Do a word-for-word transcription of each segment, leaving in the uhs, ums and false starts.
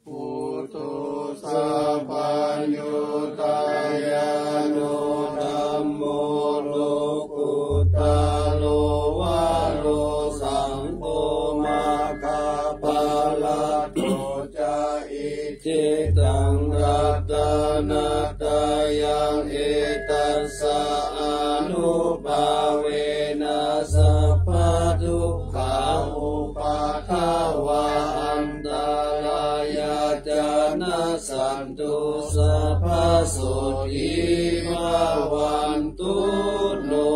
Buddho sabbaññutañāṇo, dhammo lokuttaro varo, saṅgho maggaphalaṭṭho ca, icchitaṃ ratanattayaṃ, etassa ānubhāvena sabbadukkhā, upaddavā antarāyā ca nassantu, sabbasotthī bhavantu no.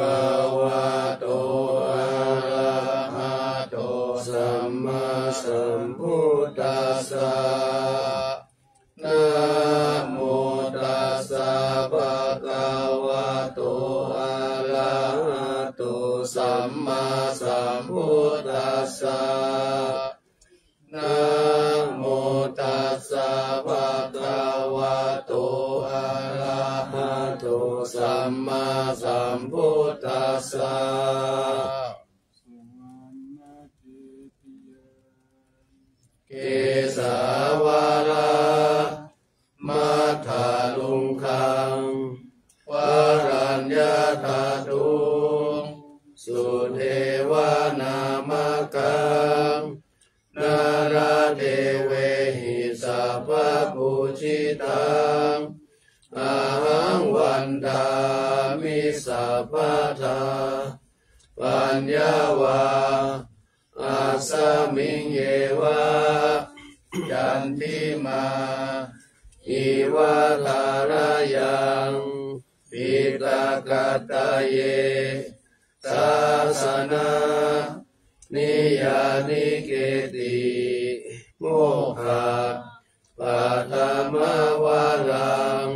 Bhagavato arahato sammāsambuddhassa. Namo tassa bhagavato arahato sammāsambuddhassa. Namo tassa bhagavato arahato sammāsambuddhassa. Kesavāna matthaluṅgaṃ varaññatatthuṃ sudevanāmakaṃ nāḷādevehi sabbapūjitaṃ ahaṃ vandāmi sabbadā. Paññāvā asmiṃ eva candimā iva tharayaṃ piṭakattaye sāsana niyanike ti mokkhaparamavaraṃ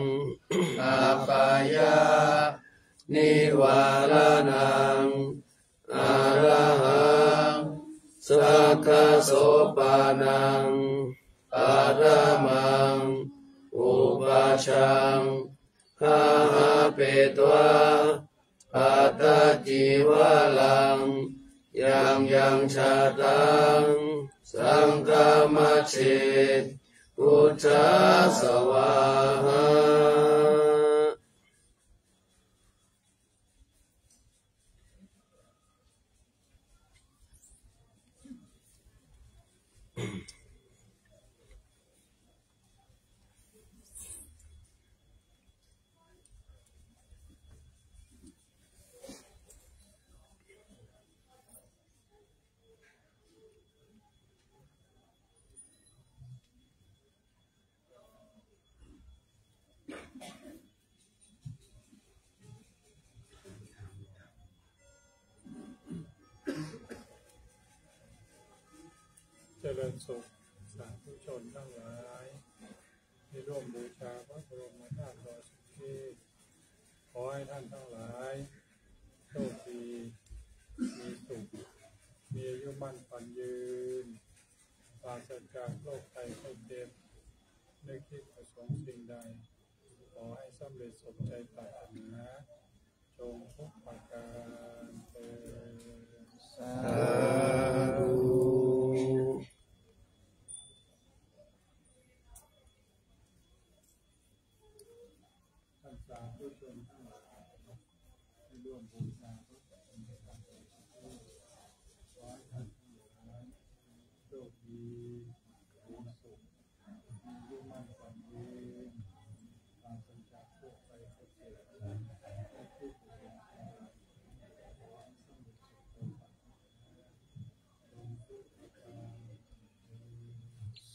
apāyanivāraṇaṃ arahaṃ saṅghasopaṇaṃ paṭhamaṃ upajjhaṃ gahapetvā attacīvaraṃ yaṃ yaṃ jātaṃ saṅghamajjhe bujjhāya svāhā. เจริญสุข สาธุชนทั้งหลาย ที่ร่วมบูชาพระบรมธาตุดอยสุเทพ ขอให้ท่านทั้งหลาย โชคดี มีสุข มีอายุมั่นขวัญยืน ปราศจากโรคภัยไข้เจ็บ นึกคิดประสงค์สิ่งใด ขอให้สำเร็จสมใจปรารถนา จงทุกประการเทอญ สาธุ ท่านสาธุชนทั้งหลาย ที่ร่วมบูชาพระสงฆ์ ขอให้ท่านทั้งหลาย โชคดี มีสุข มีอายุมั่นขวัญยืน ป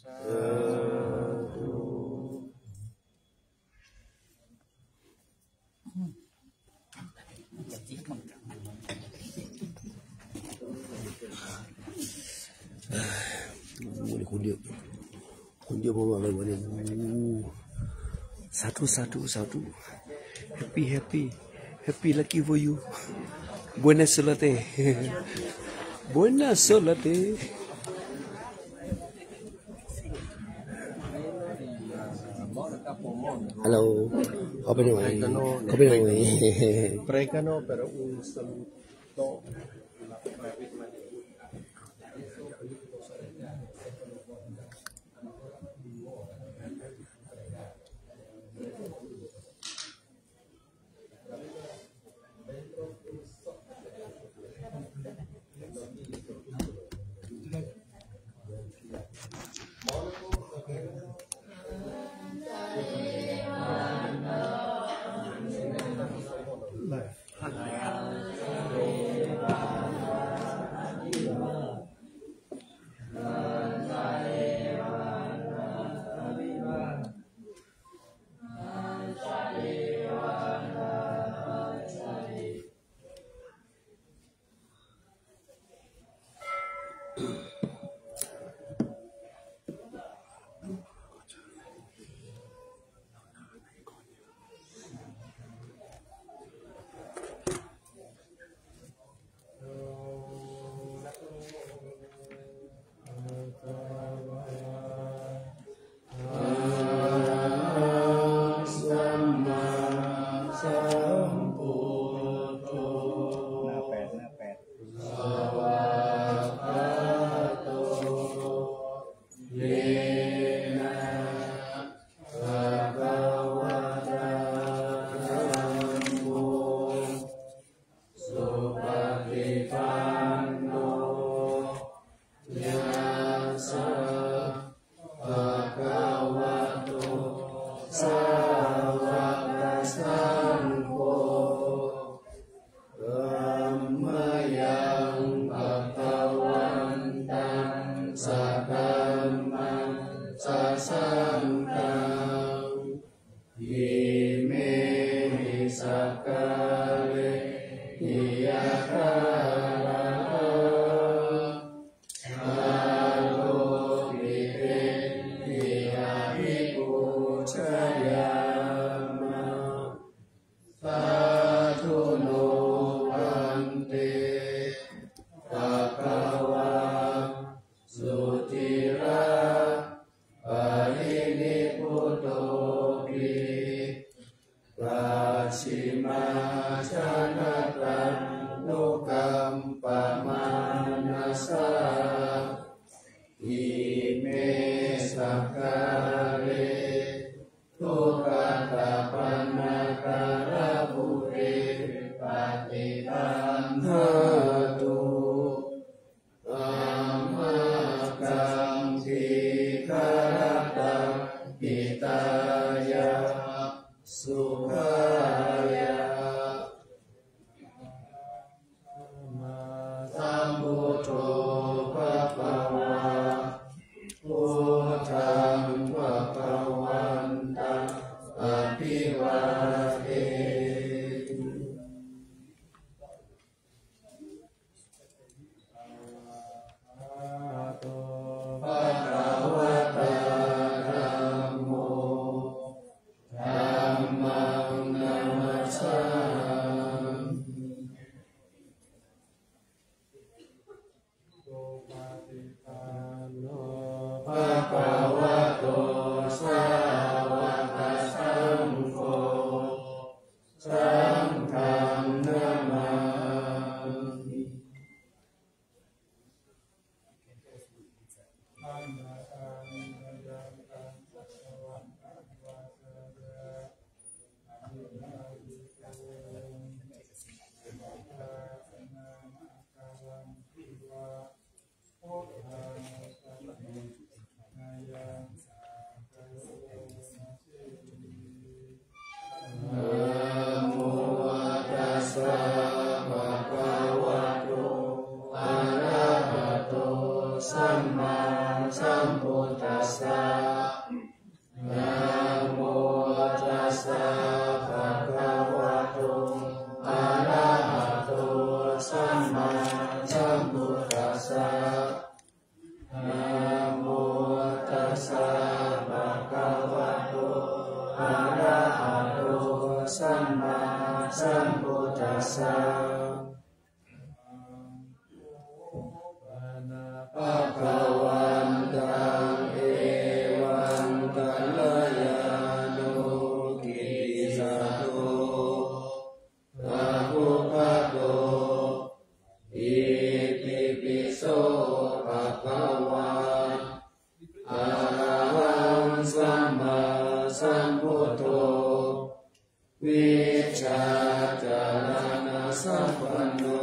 โอ้โห นี่คนเยอะ คนเยอะมากๆเลยวันนี้ โอ้โห สาธุ สาธุ สาธุ Happy, happy, happy lucky for you. Buena suerte. Buena suerte. Hello. Open your way. Open your way. Pregano, pero un saluto. Dhammayaṃ bhagavantaṃ sadhammaṃ sasaṅghaṃ imehi sakkārehi yathārahaṃ āropitehi abhipūjayāma. Sādhu no bhante bhagavā suciraparinibbanāya sammāsambuddhassa. Namo tassa bhagavato arahato sammāsambuddhassa. Namo tassa bhagavato arahato sammāsambuddhassa. Bhagavantaṃ evaṃ kalyāṇo kittisaddo tathūpato itipi so bhagavā arahaṃ sammāsambuddho vijjācaraṇasampanno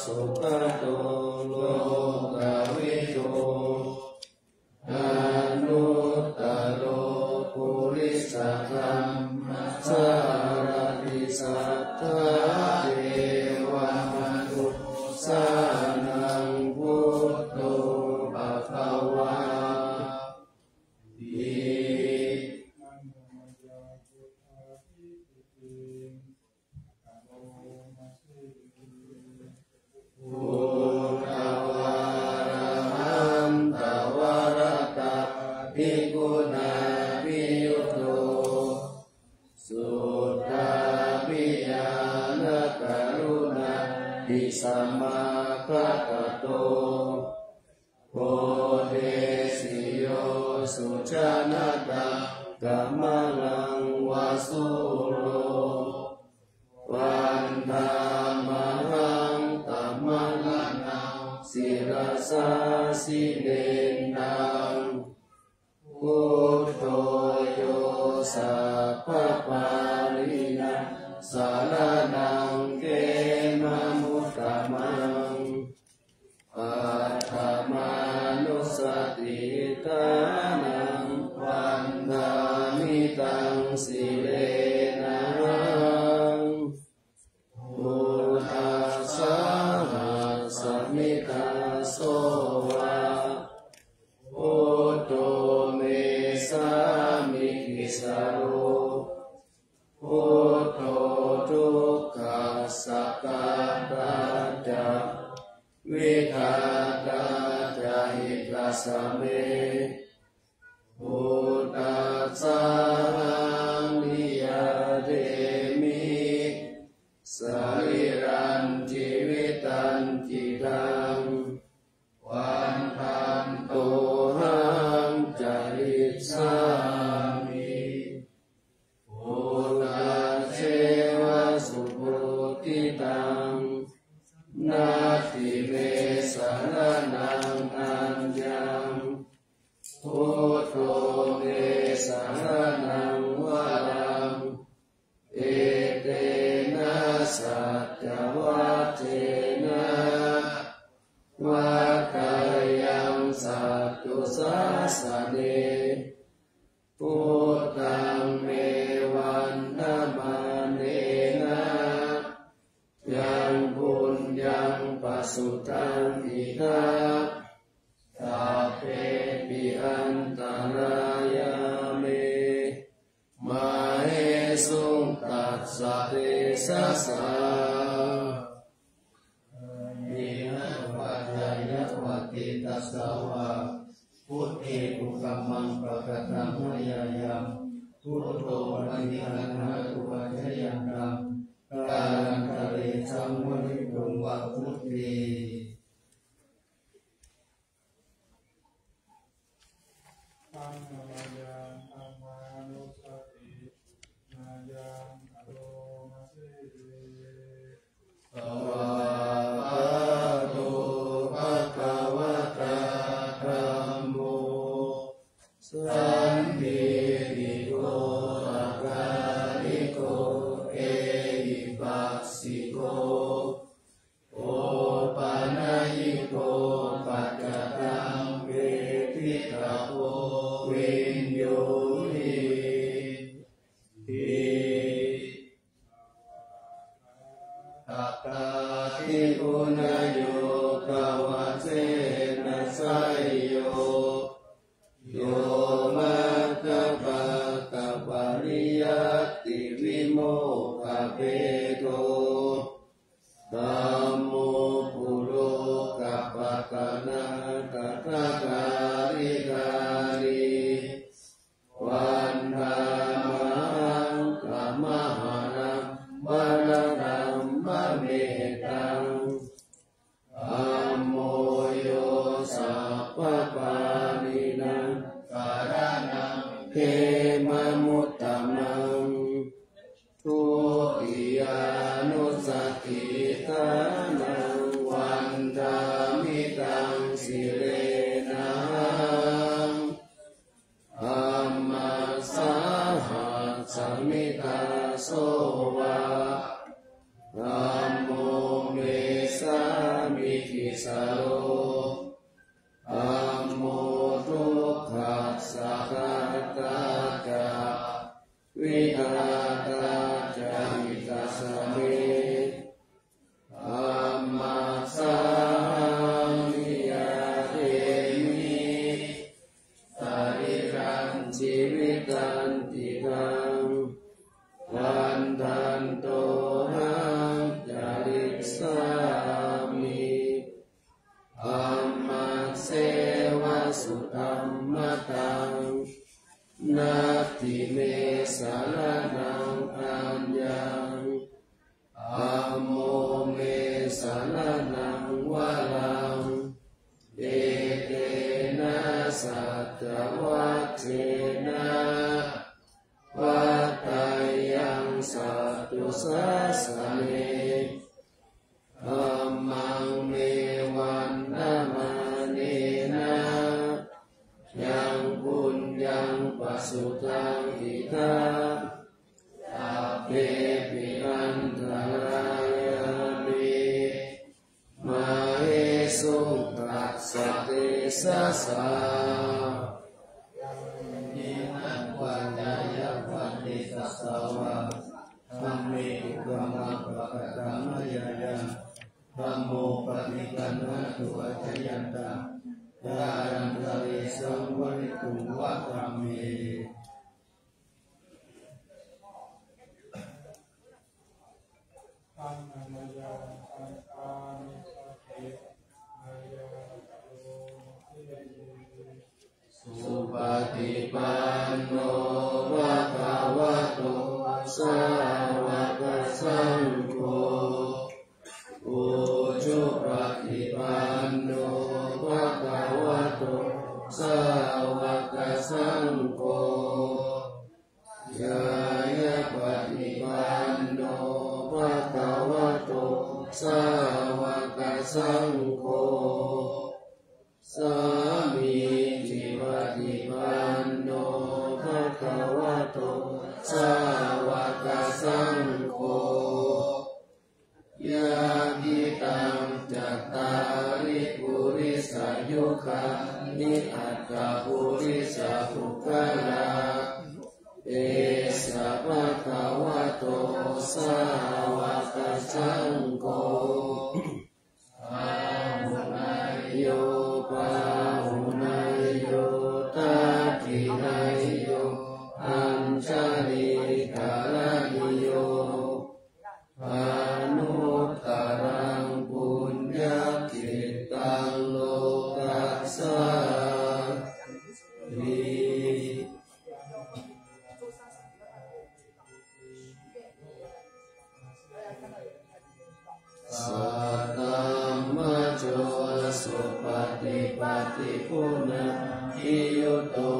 sugato lokavidū anuttaro purisadammasārathi satthā devamanussānaṃ buddho bhagavāti. Buddhavārahantavaratādiguṇābhiyutto suddhābhiñāṇakaruṇābhisamāgatatto bodhesi yo sujanataṃkamalaṃva sūro vandāmahaṃ tamaraṇaṃ sirasā jinendaṃ. Buddho yo sabbapāṇīnaṃ saraṇaṃ khemamuttamaṃ paṭhamānussatiṭṭhānaṃ vandāmi taṃ sirenahaṃ. Buddhassāhasmi dāso va buddho me sāmikissaro buddho dukkhassa ghātā ca vidhātā ca hitassa me buddhassāhaṃ niyyādemi sarīrañjīvitañcidaṃ vandantohaṃ carissāmi buddhasseva subodhitaṃ natthi me saraṇaṃ aññaṃ buddho me saraṇaṃ varaṃ etena saccavajjena vaḍḍheyyaṃ satthu sāsane buddhaṃ me vandamānena yaṃ puññaṃ pasutaṃ idha sabbepi antarāyā me māhesuṃ tassa tejasā. Kāyena vācāya va cetasā vā buddhe kukammaṃ pakataṃ mayā yaṃ buddho paṭiggaṇhatu accayantaṃ kālantare saṃvarituṃ va buddhe. Dhammaṃ namayaṃ dhammanussatinayaṃ karoma se. Svākkhāto bhagavatā dhammo sandiṭṭhiko akāliko ehipassiko opanayiko paccattaṃ veditabbo viññūhīti. Svākkhātadiguṇayogavasena seyyo Vandāmahaṃ tamaharaṃ varadhammametaṃ. Dhammo yo sabbapāṇīnaṃ saraṇaṃ khemamuttamaṃ. Dutiyānussatiṭṭhānaṃ vandāmi taṃ sirenahaṃ. Dhammassāhasmi dāso va, dhammo me sāmikissaro. Dhammo dukkhassa ghātā ca, vidhātā ca hitassa me. Dhammassāhaṃ niyyādemi sarīrañjīvitañcidaṃ. Vandantohaṃ carissāmi dhammasseva sudhammataṃ. Natthi me saraṇaṃ aññaṃ, dhammo me saraṇaṃ varaṃ. Etena saccavajjena vaḍḍheyyaṃ satthu sāsane. Dhammaṃ me vandamānena yaṃ puññaṃ pasutaṃ idha, sabbepi antarāyā me māhesuṃ tassa tejasā. Dhamme kukammaṃ pakataṃ mayā yaṃ, dhammo paṭiggaṇhatu accayantaṃ, kālantare saṃvarituṃ va dhamme. Supaṭipanno bhagavato sāvakasaṅgho, ujupaṭipanno bhagavato sāvakasaṅgho, ñāyapaṭipanno bhagavato sāvakasaṅgho, sāmīcipaṭipanno bhagavato sāvakasaṅgho, yadidaṃ cattāri purisayugāni aṭṭha purisapuggalā, esa bhagavato sāvakasaṅgho, āhuneyyo pāhuneyyo dakkhiṇeyyo añjalikaraṇīyo, anuttaraṃ puññakkhettaṃ lokassāti. Sadhammajo supaṭipattiguṇayuto,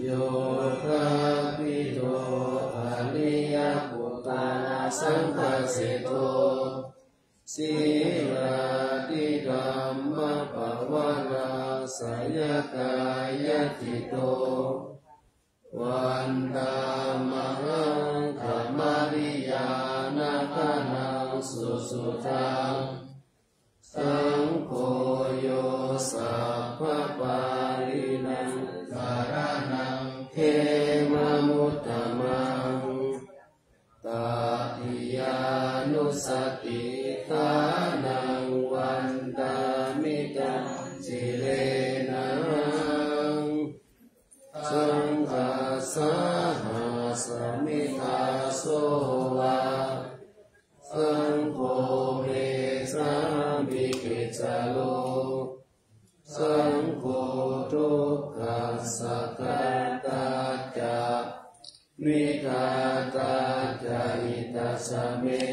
yoṭṭhabbidho ariyaputtānasaṅghaseṭṭho, sīlādidhammapavarāsayakāyacitto, vandāmahaṃ tamariyāna gaṇaṃ susuddhaṃ. Saṅgho yo sabbapāṇīnaṃ saraṇaṃ khemamuttamaṃ, tatiyānussatiṭṭhānaṃ vandāmi taṃ sirenahaṃ. Saṅghassāhasmi dāso va, saṅgho me sāmikissaro, saṅgho dukkhassa ghātā ca vidhātā ca hitassa me.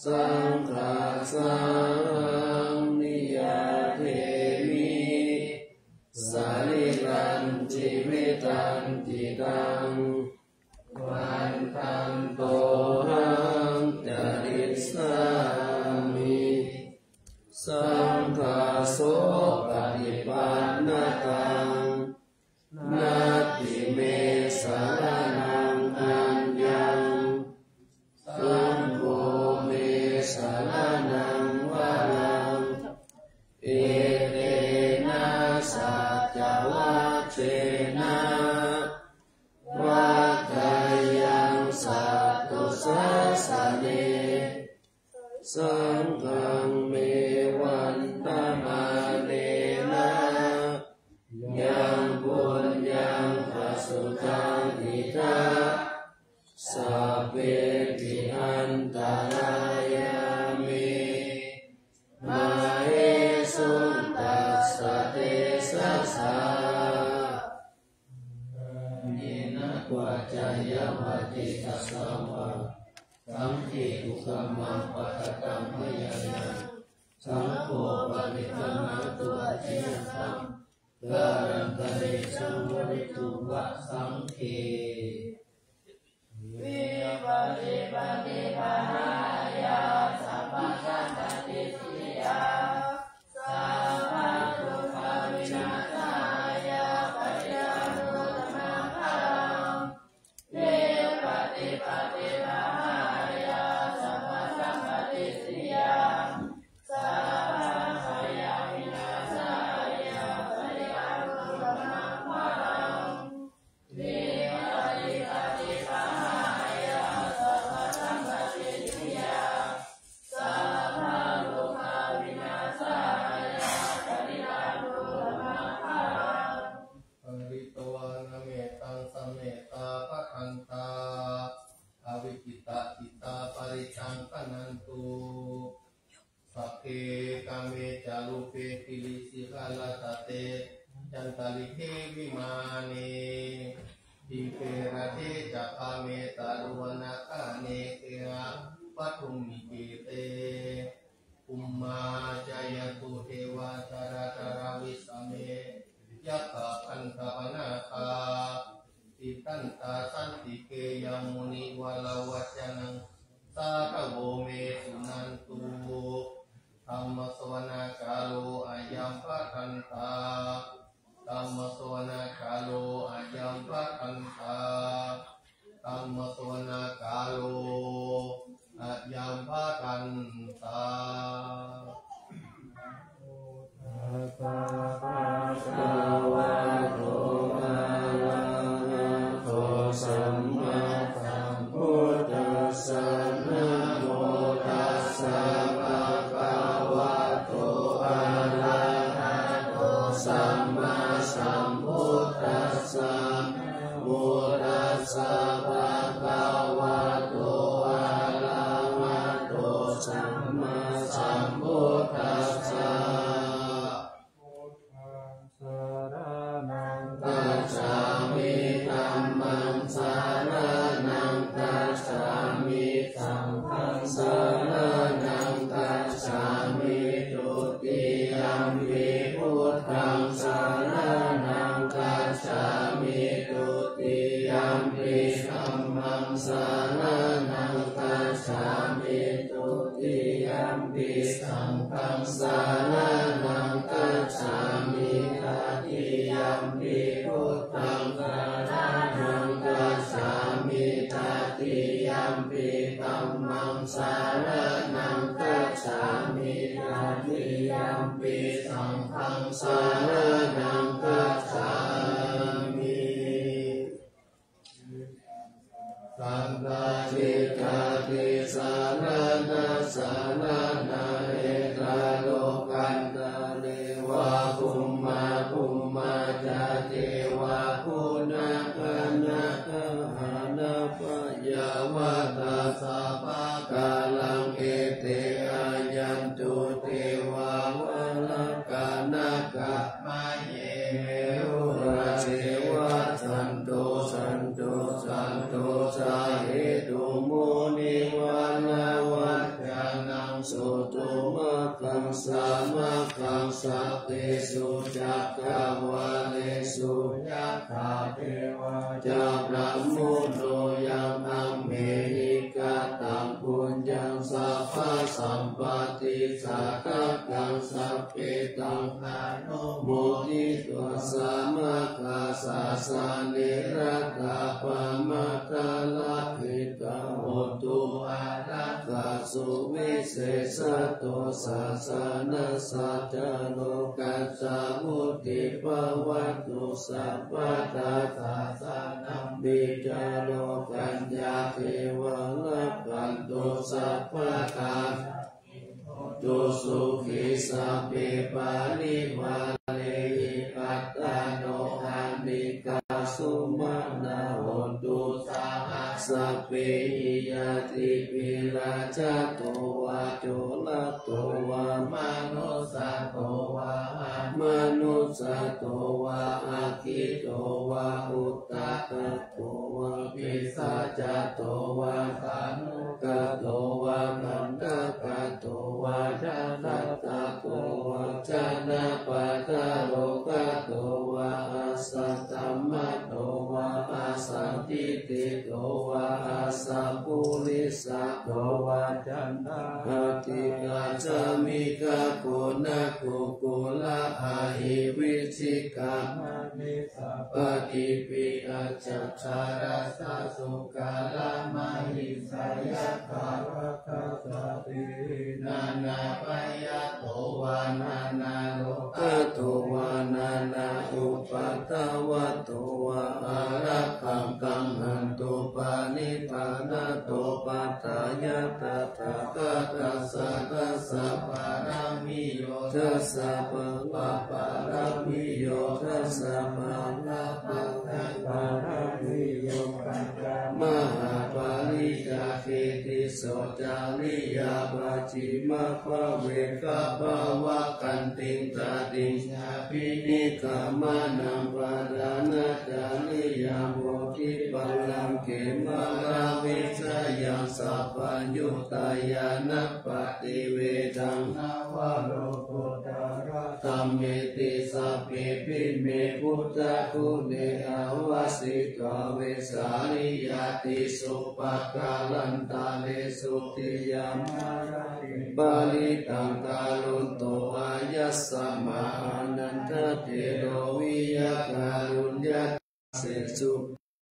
Saṅghassahaṃ niyyādemi sarīrañjīvitañcidaṃ vandantohaṃ carissāmi. Saṅghassopaṭipannataṃ natthi me saraṇaṃ aññaṃ, saṅgho me saraṇaṃ varaṃ, etena saccavajjena vaḍḍheyyaṃ satthu sāsane. Saṅghaṃ me vandamānena yaṃ puññaṃ pasutaṃ idha, sabbepi antarāyā me māhesuṃ tassa tejasā. Kāyena vācāya va cetasā vā, saṅghe kukammaṃ pakataṃ mayā yaṃ, saṅgho paṭiggaṇhatu accayantaṃ, kālantare saṃvarituṃ va saṅghe. Vipattipaṭibāhāya sabbasampattisiddhiyā, sabbadukkhavināsāya parittaṃ brūtha maṅgalaṃ. Vipattipaṭibāhāya sabbasampattisiddhiyā, sabbabhayavināsāya parittaṃ brūtha maṅgalaṃ. Vipattipaṭibāhāya sabbasampattisiddhiyā, sabbadukkhavināsāya parittaṃ brūtha maṅgalaṃ. Pharitvāna mettaṃ samettā bhadantā, avikkhittacittā parittaṃ bhaṇantu. Sagge kāme ca rūpe girisikharataṭe cantalikkhe vimāne, dīpe raṭṭhe ca gāme taruvanagahane gehavatthumhi khette, bhummā cāyantu devā jalathalavisame yakkhagandhabbanāgā, tiṭṭhantā santike yaṃ munivaravacanaṃ sādhavo me suṇantu. Dhammassavanakālo ayambhadantā. Dhammassavanakālo ayambhadantā. Dhammassavanakālo ayambhadantā. Bhagavato arahato sammāsambuddhassa. Namo tassa bhagavato arahato sammāsambuddhassa. Namo tassa bhagavato arahato sammāsambuddhassa. Buddhaṃ saraṇaṃ gacchāmi. Dhammaṃ saraṇaṃ gacchāmi. Saṅghaṃ saraṇaṃ gacchāmi. Dutiyampi buddhaṃ saraṇaṃ gacchāmi. Dutiyampi dhammaṃ saraṇaṃ gacchāmi. Dutiyampi saṅghaṃ saraṇaṃ gacchāmi. Tatiyampi buddhaṃ saraṇaṃ gacchāmi. Tatiyampi dhammaṃ saraṇaṃ gacchāmi. Tatiyampi saṅghaṃ saraṇaṃ gacchāmi. Saṅghāni tatiyampi saraṇaṃ gacchāmi. Ettālokantareva bhummā bhummā ca devā guṇagāharaṃ pāpūpasantāpakallaṃ. Ete āyantu devā valakkanakamaye Kavalesu yathā devā ca brahmuno, yaṃ amhehi kataṃ puññaṃ sabbasampattisiddhiyā, sabbe taṃ anumoditvā, samagga sāsane ratā pamādarahitā, hotu ārakkhā suvisesato, sāsanassa ca lokassa vuḍḍhī bhavatu sabbadā. Sāsanampi ca lokañca devā rakkhantu sabbadā, hontu sukhī sabbe parivārehi, attāno anīghā sumanā hontu saha sabbehi. Ñātibhi rājato vā corato vā manussato vā amanussato vā aggito vā udakato vā pisācato vā khāṇukato vā kaṇṭakato vā jhānakato vā janapadarogāto vā asaddhammato vā asandiṭṭhito vā asappurisato vā caṇḍahatthi khajjamikha goṇakukkura ahi vicchikamaṇi sabbadīpi ajjhattharassa sukkara mahissa yakkha rakkhasā siddhi nānābhayato vā nānārogato vā nānāupaddavato vā ārakkhaṃ gaṇhantu paṇidhānato. Patthāya tathāgatassa dasa pāramiyo dasa balaparamiyo dasa bala pañca pāramiyo pañca mahāpariccāge tisso cariyā pacchimabbhave gabbhāvakkantiṃ jātiṃ abhinikkhamanaṃ padhānacariyaṃ bodhipallaṅke māravijayaṃ sabbaññutañāṇappaṭivedhaṃ navalokuttara dhammeti sabbepime buddhaguṇe āvajjitvā vesāliyā tīsu pākārantaresu tiyāmarattiṃ parittaṃ karonto āyasmā ānandatthero viya kāruñña sesu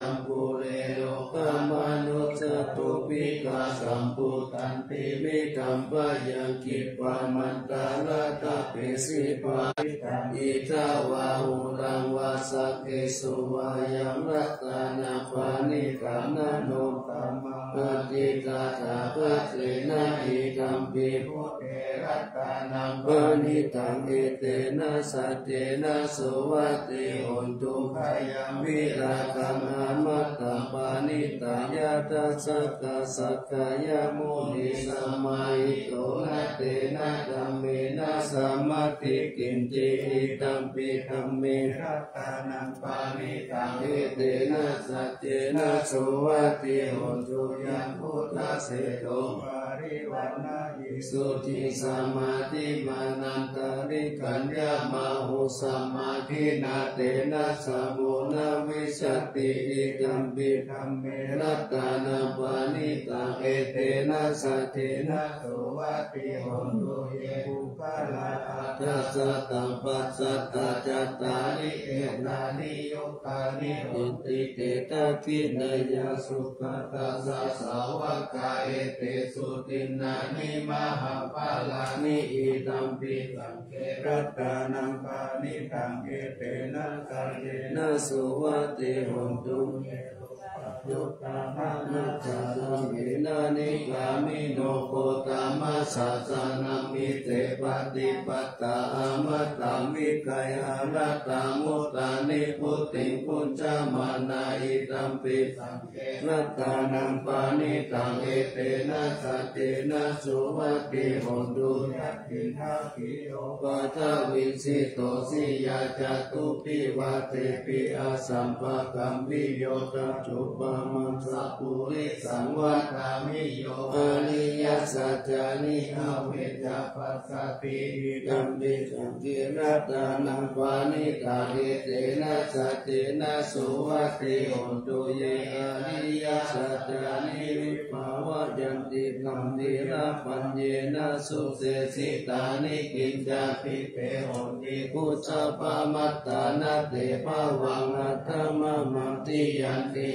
ambulelo kamanussatu pīghasambhūtanti viddham bhayaṃ khippamantaradhāpesi parittaṃ idha vā huraṃ vā saggesu vā yaṃ ratanaṃ paṇītaṃ na no tthamaṃ atthi tathāgatena idampi buddhe ratanaṃ paṇītaṃ etena saccena suvatthi hotu. Khayaṃ virāgaṃ amataṃ paṇītaṃ yadajjhagā sakyamunī samāhito na tena dhammena samatthi kiñci idampi dhamme ratanaṃ paṇītaṃ etena saccena suvatthi hotu. Yaṃ buddhaseṭṭho parivaṇṇayī suciṃ samādhimānantarikaññamāhu samādhinā tena samo na vijjati idampi dhamme ratanaṃ paṇītaṃ etena saccena suvatthi hotu. Ye puggalā aṭṭha sataṃ pasaṭṭhā cattāri etāni yugāni honti te dakkhiṇeyyā sugatassa sāvakā etesu dinnāni mahapphalāni idampi saṅghe ratanaṃ paṇītaṃ etena saccena suvatthi hotu. Ye suppayuttā manasā daḷhena nikkāmino gotamasāsanamhi te pattipattā amataṃ vigayha laddhā mudhā nibbutiṃ bhuñjamānā idampi saṅghe ratanaṃ paṇītaṃ etena saccena suvatthi hotu. Yathindakhīlo paṭhaviṃ sito siyā catubbhi vātebhi asampakampiyo tathū pa Pamassa purisaṃ vadāmi yo ariyasaccāni avecca passati. Idampi saṅghe ratanaṃ paṇītaṃ etena saccena suvatthi hotu. Ye ariyasaccāni vibhāvayanti gambhīrapaññena sude sitāni kiñcāpi te honti bhusappamattā na te bhavaṃ aṭṭhamamādiyanti.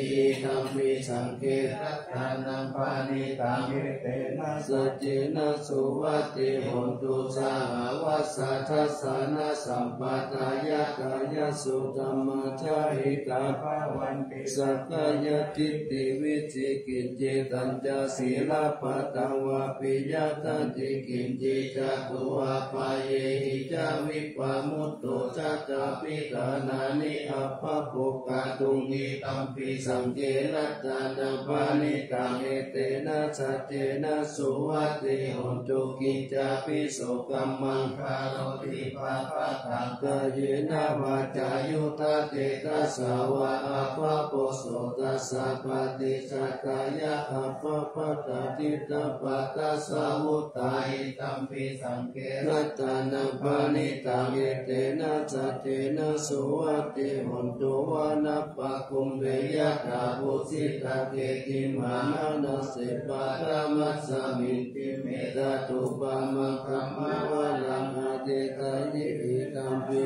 Idampi saṅghe ratanaṃ paṇītaṃ etena saccena suvatthi hotu. Sahāvassa dassanasampadāya kāyasuddhamajjhahitāya bhavanti sakkāyadiṭṭhi vicikicchitañca sīlabbataṃ vāpi yadatthi kiñci catūhapāyehi ca vippamutto cattāpi ṭhānāni abbhabbo kātuṃ. Idampi saṅghe ratanaṃ paṇītaṃ etena saccena suvatthi hotu. Kiñcāpi so kammaṃ karoti pāpakaṃ kāyena vācāyuda cetasā vā abbhabbo so tassa paṭicchadāya abbhabbatā diṭṭhapadassa vuttā. Idampi saṅghe ratanaṃ paṇītaṃ etena saccena suvatthi hotu. Vanappagumbe yathā phussitagge gimhānanāse paṭhamasmiṃ gimhe tathūpamaṃ dhammavaraṃ adesayi. Idampi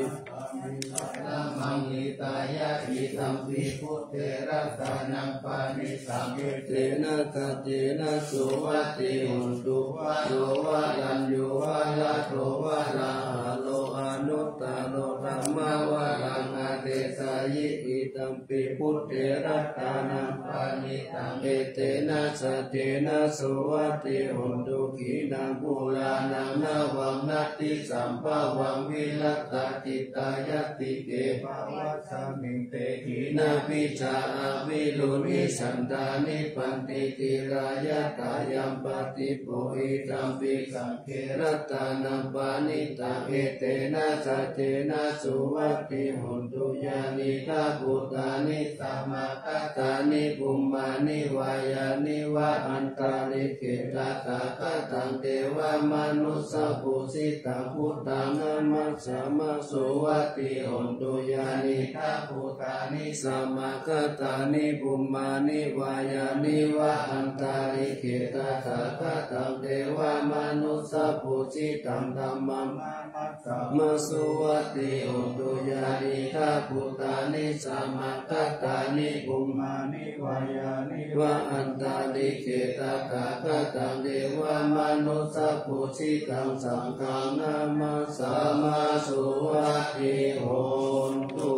paṭhamamhitāya idampi buddhe ratanaṃ paṇītaṃ etena saccena suvatthi hotu. Varo varaññū varado varāharo anuttaro dhammavaraṃ adesayi. Idampi buddhe ratanaṃ paṇītaṃ etena saccena suvatthi hotu. Khīṇaṃ purāṇaṃ navaṃ natthi sambhavaṃ virattacittāyatike bhavasmiṃ te khīṇabījā avirūḷhichandā nibbanti dhīrā yathāyampadīpo. Idampi saṅghe ratanaṃ paṇītaṃ etena saccena suvatthi hotu. Yānīdha bhūtāni samāgatāni bhummāni vā yāni va antalikkhe tathāgataṃ devamanussapūjitaṃ buddhaṃ namassāma suvatthi hotu. Yānīdha bhūtāni samāgatāni bhummāni vā yāni va antalikkhe tathāgataṃ devamanussapūjitaṃ dhammaṃ namassāma suvatthi hotu. Yānīdha bhūtāni samāgatāni bhummāni vā yāni va antalikkhe tathāgataṃ devamanussapūjitaṃ saṅghaṃ namassāma suvatthi hotu.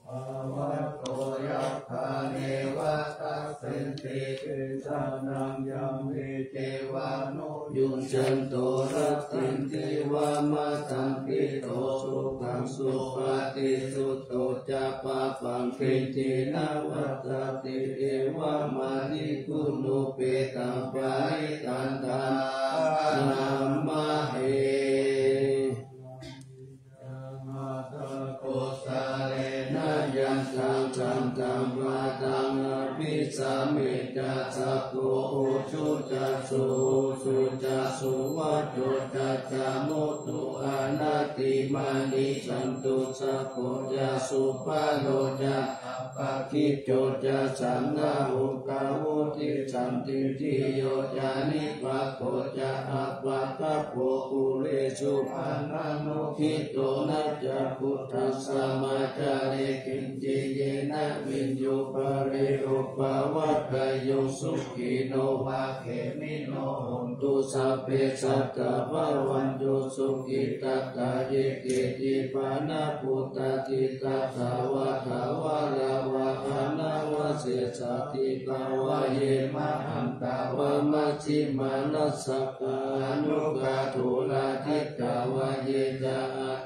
Bhagavato yathā neva tassenti kesānaṃ yamhi ceva nuyuñjanto rattanti va matanti to sukhaṃ supati sutto ca pāpaṃ kiñci na passati evamādiguṇūpetaṃ parittaṃ taṃ kusalena yantaṃ santaṃ padaṃ abhisamecca sakko ujū ca suhujū ca suvaco cassa mudu anatimānī santussako ca subharo ca appakicco ca sallahukavutti santindriyo ca nipako ca appagabbho kulesu ananugiddho. Na ca khuddaṃ samācare kiñci yena viññū pare upavadeyyuṃ sukhino vā khemino hontu sabbe sattā bhavantu sukhitattā. Ye keci pāṇabhūtatthi tathāgatā thāvarā vā anavasesā dīghā vā ye mahantā vā majjhimā rassakā aṇukathūlā diṭṭhā vā ye ca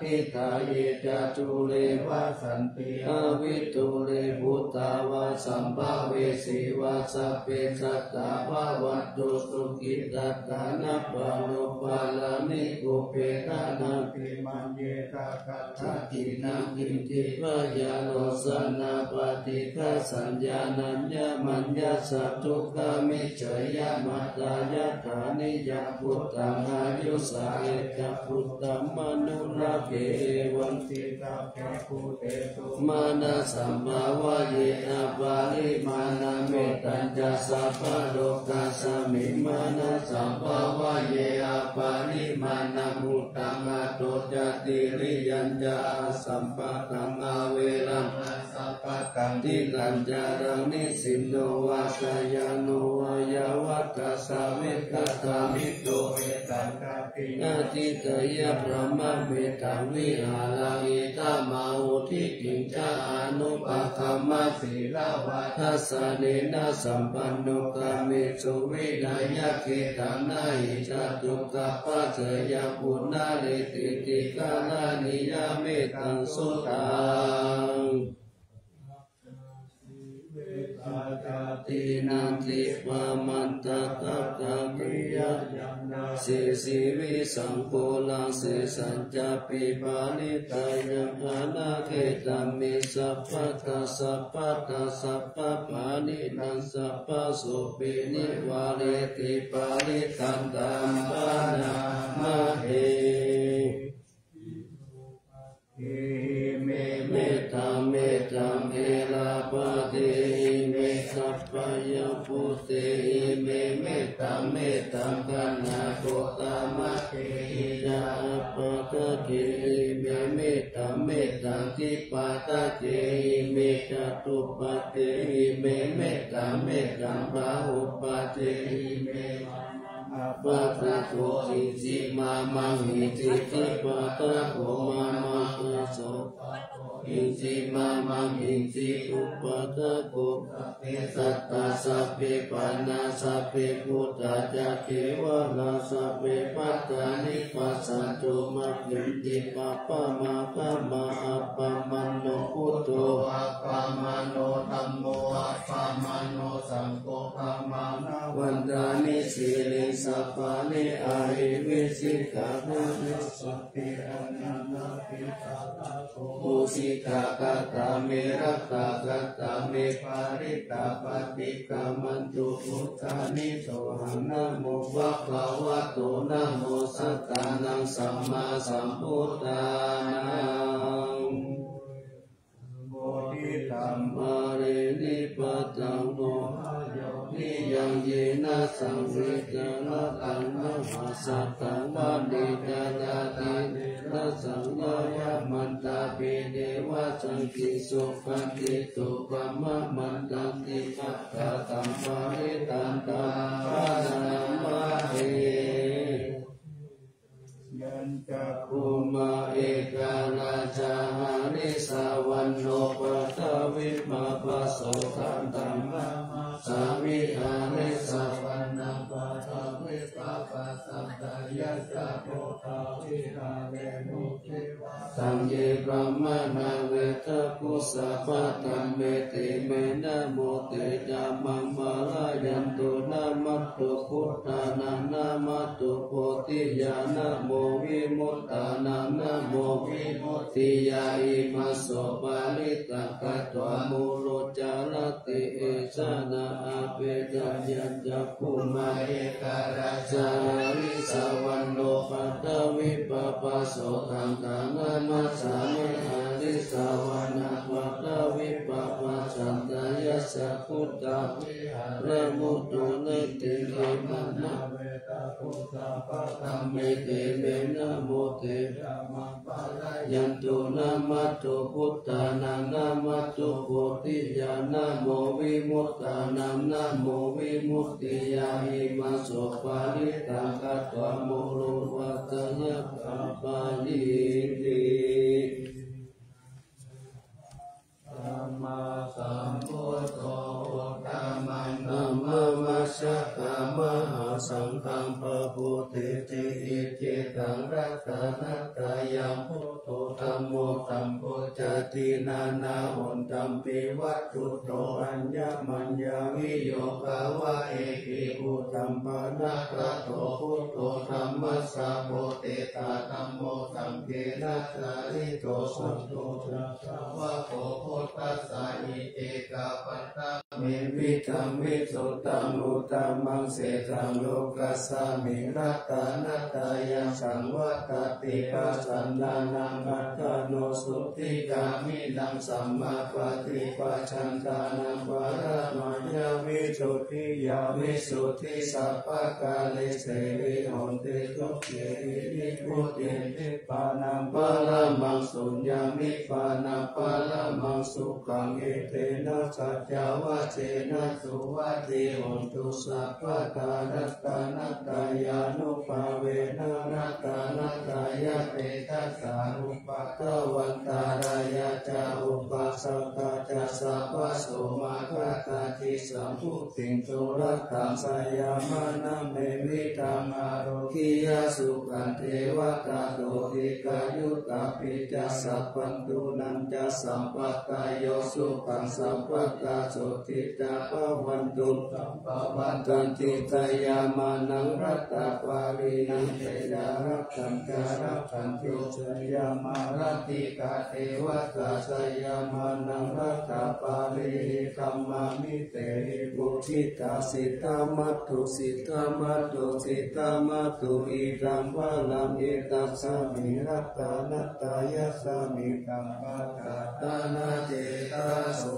Hitāye ca dūre vasanti avidūre, bhūtā vā sambhavesī vā, sabbe sattā bhavantu sukhitattā. Na paro paraṃ nikubbetha, nātimaññetha katthaci naṃ kiñci, byārosanā paṭighasaññā, nāññamaññassa dukkhamiccheyya. Mātā yathā niyaṃ puttaṃ, āyusā ekaputtamānubhāve, evaṃ tiṭṭhaṃ sabbe bhūtesu, mānasambhāvaye aparimāṇaṃ. Mettañca sabbalokasmiṃ, mānasambhāvaye aparimāṇaṃ, uddhaṃ adho ca tiriyañca, asambādhaṃ averaṃ asapattaṃ. Tiṭṭhañcaraṃ nisinno vā, sayāno vā yāvatassa vigatamiddho, etaṃ gatiṃ adhiṭṭheyya, brahmametaṃ vihāraṃ idhamāhu. Diṭṭhiñca anupagamma sīlavā, dassanena sampanno, kāmesu vineyya gedhaṃ, na hi jātu gabbhaseyyaṃ punaretīti, karaṇīyamettaṃ. Sutaṃ jātīnaṃ dipamantaṃ, katā kriya ñāṇasesi, vīsaṃ ghoraṃ sesajjāpi, parittāya āṇākkhettaṃ me sabbattha. Sabbattha sabbapāṇinaṃ, sabbasopi nivāreti, parittaṃ taṃ bhaṇāma he. Ime mettaṃ mettaṃ erāpathehi, me sabbaya bhūtehi, me mettaṃ mettaṃ gaṇhatha. Gotamadhehi ca appagaṭe, ime mettaṃ mettaṃ dipadaṭṭhehi, me catupadehi, me mettaṃ mettaṃ bahupadehi, me apadato inci mamaṃ inci, dipadako mamaṃ, daso inci mamaṃ inci, upadako. Sabbe sattā sabbe pāṇā, sabbe bhūtā ca kevalā, sabbe bhadrāni passantu, mā kiñci pāpam āgamā. Appamāṇo buddho, appamāṇo dhammo, appamāṇo saṅgho, pamāṇavantāni sirīsapāni, ahi vicchikā. Musitā katā me rakkhā, katā me pharittā, paṭikkamantu bhūtāni. Sohaṃ namo bhagavato, namo sattannaṃ sammāsambuddhānaṃ. Bodhisattva parinippanno, bhāvanāya niyaṃ, yena saṃ vijaṃ rataṃ ahaṃ, sataṃ paṇḍitānaṃ tena saṅkheyya. Mantāpi devā saṅkhiṃsu, patiṭṭhito brahmamāraṃ, tiṇṇaṃ kataṃ parittaṃ, taṃ bhaṇāma he. Yañcakkhumā ekarājā, harissavaṇṇo paṭhavippabhāso, taṃ taṃ namāmāmi harissavaṇṇaṃ, paṭhavippabhāsaṃ, tayajja buddhaṃ viharemu. Taṃ ye brāhmaṇā vedagu sabbadhamme, te me namo te ca maṃ pālayantu. Namatthu buddhānaṃ, namatthu bodhiyā, namo vimuttānaṃ, namo vimuttiyā. Imaṃ so parittaṃ katvā, moro carati esanā. Apetayañcakkhumā ekarājā, harissavaṇṇo paṭhavippabhāso, taṃ taṃ namāmāmi harissavaṇṇaṃ, paṭhavippabhāsaṃ, tayajja guttā viharemu. Dutiyampi brāhmaṇā vedagu sabbadhamme, te me namo te ca maṃ pālayantu. Namatthu buddhānaṃ, namatthu bodhiyā, namo vimuttānaṃ, namo vimuttiyā. Imaṃ so parittaṃ katvā, moro vācāya sabbadīti. Sammāsambuddho uttamaṃ dhammam majjhakamā, asaṅkhātaṃ pabodhiti. Icchitaṃ rakkha anattā. Yaṃ buddho dhammo saṅgho cāti, nānā hontampi vatthuto, aññamaññaviyogā va ekibudhaṃ panāgato, buddho dhammassa potettha, dhammo saṅghena sārīto, saṅgho ca sāvako buddhassa, iccekamantame vidhaṃ visuddhaṃ, uttamaṃ sejjaṃ lokasmiṃ, ratanattayassaṃ vadati. Pasannānaṃ attano sotthi, gāmīnaṃ sammāpaṭipajantānaṃ, paramāya visuddhiyā, visuddhi sabbakāresevi, honti sokkehi nibbutiṃ. Nibbānaṃ paramaṃ suññaṃ, nibbānaṃ paramaṃ sukhaṃ, etena saccavajjena, suvatthi hontu sabbadā. Ratanattayānubhāvena, ratanattayatejasā, upaddavaṃ antarāyā ca, upaddavā ca sabbaso, mā katthaci saṃ buddhiṃ surattam sayamānaṃ, me vidhaṃ ārogyasukhaṃ, devatā sotthiṃ kāyusapī ca, sabbantu nañca sampadayo, sukhaṃ sabbadā sotthi ca bhavantu. Sampavattanti sayamānaṃ, rattāparihañceyya, rakkhaṃ ca rakkhantu sayamā, rattikā devatā sayamānaṃ, rattāparihaṃ brahmā mitehi pūjitā, siddhamatthu siddhamatthu siddhamatthu, idha varaṃ etadasmiṃ, ratanattayasmiṃ, sabbattha dānaṃ cetaso.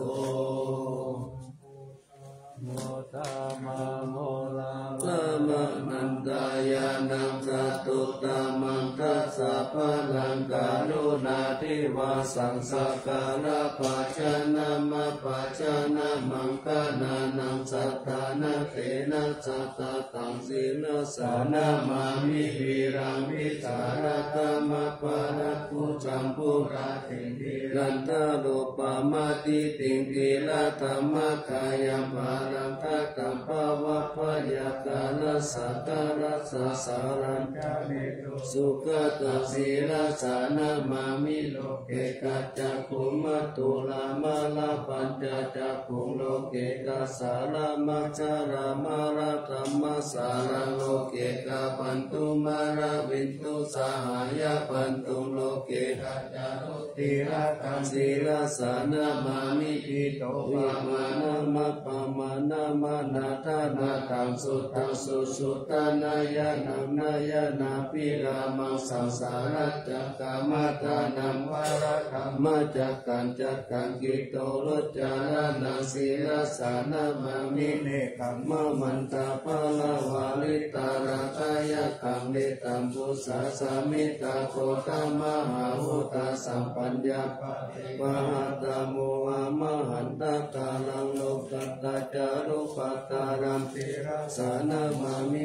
Uttamaṃ oḷāramaṃ anantañāṇaṃ, satuttamaṃ dasabalaṃ, karuṇā divāsaṃ sakkāra bhājanam, apajānamaṃ gaṇānaṃ, sattānaṃ tenasatataṃ, sirasā namāmi vīraṃ vīsālakamappalam, bhujamburakiṃ girantarūpam, atiddhiṃ khilatthamakayaṃ, balaṃ khattaṃ pavappayakkhaṃ, rājaṃ taraṃ saraṃ ca veduṃ, sugatāṃ sirasā namāmi, loke kacchakuṃ mathuramālapam, ca cakkhuṃ loke kasāramāraddhaṃ, māsaraṃ loke kapantu mārāviṃsu, sahāyapantuṃ loke kaccharucirattaṃ, sirasā namāmi, pītavīmaṃ appamāṇaṃ, maṇḍanāthaṃ suddhaṃ, susuddhanayantaṃ nayanābhirāmaṃ, sāsanaṃ cakkamādaṇaṃ, varahamacakkaṃ, cakkaṃ kittolocanaṃ, sirasā namāmi, meghamaṇḍapalavaritthaṃ, rājayakkhaṃ, mettambusekaṃ, samantaghoramahābhūtaṃ, sambhaññamānā paccekavasavatthaṃ, mohamahantaṃ ṭhānaṃ, lokuttaraṃ pāpaṃ, sirasā namāmi,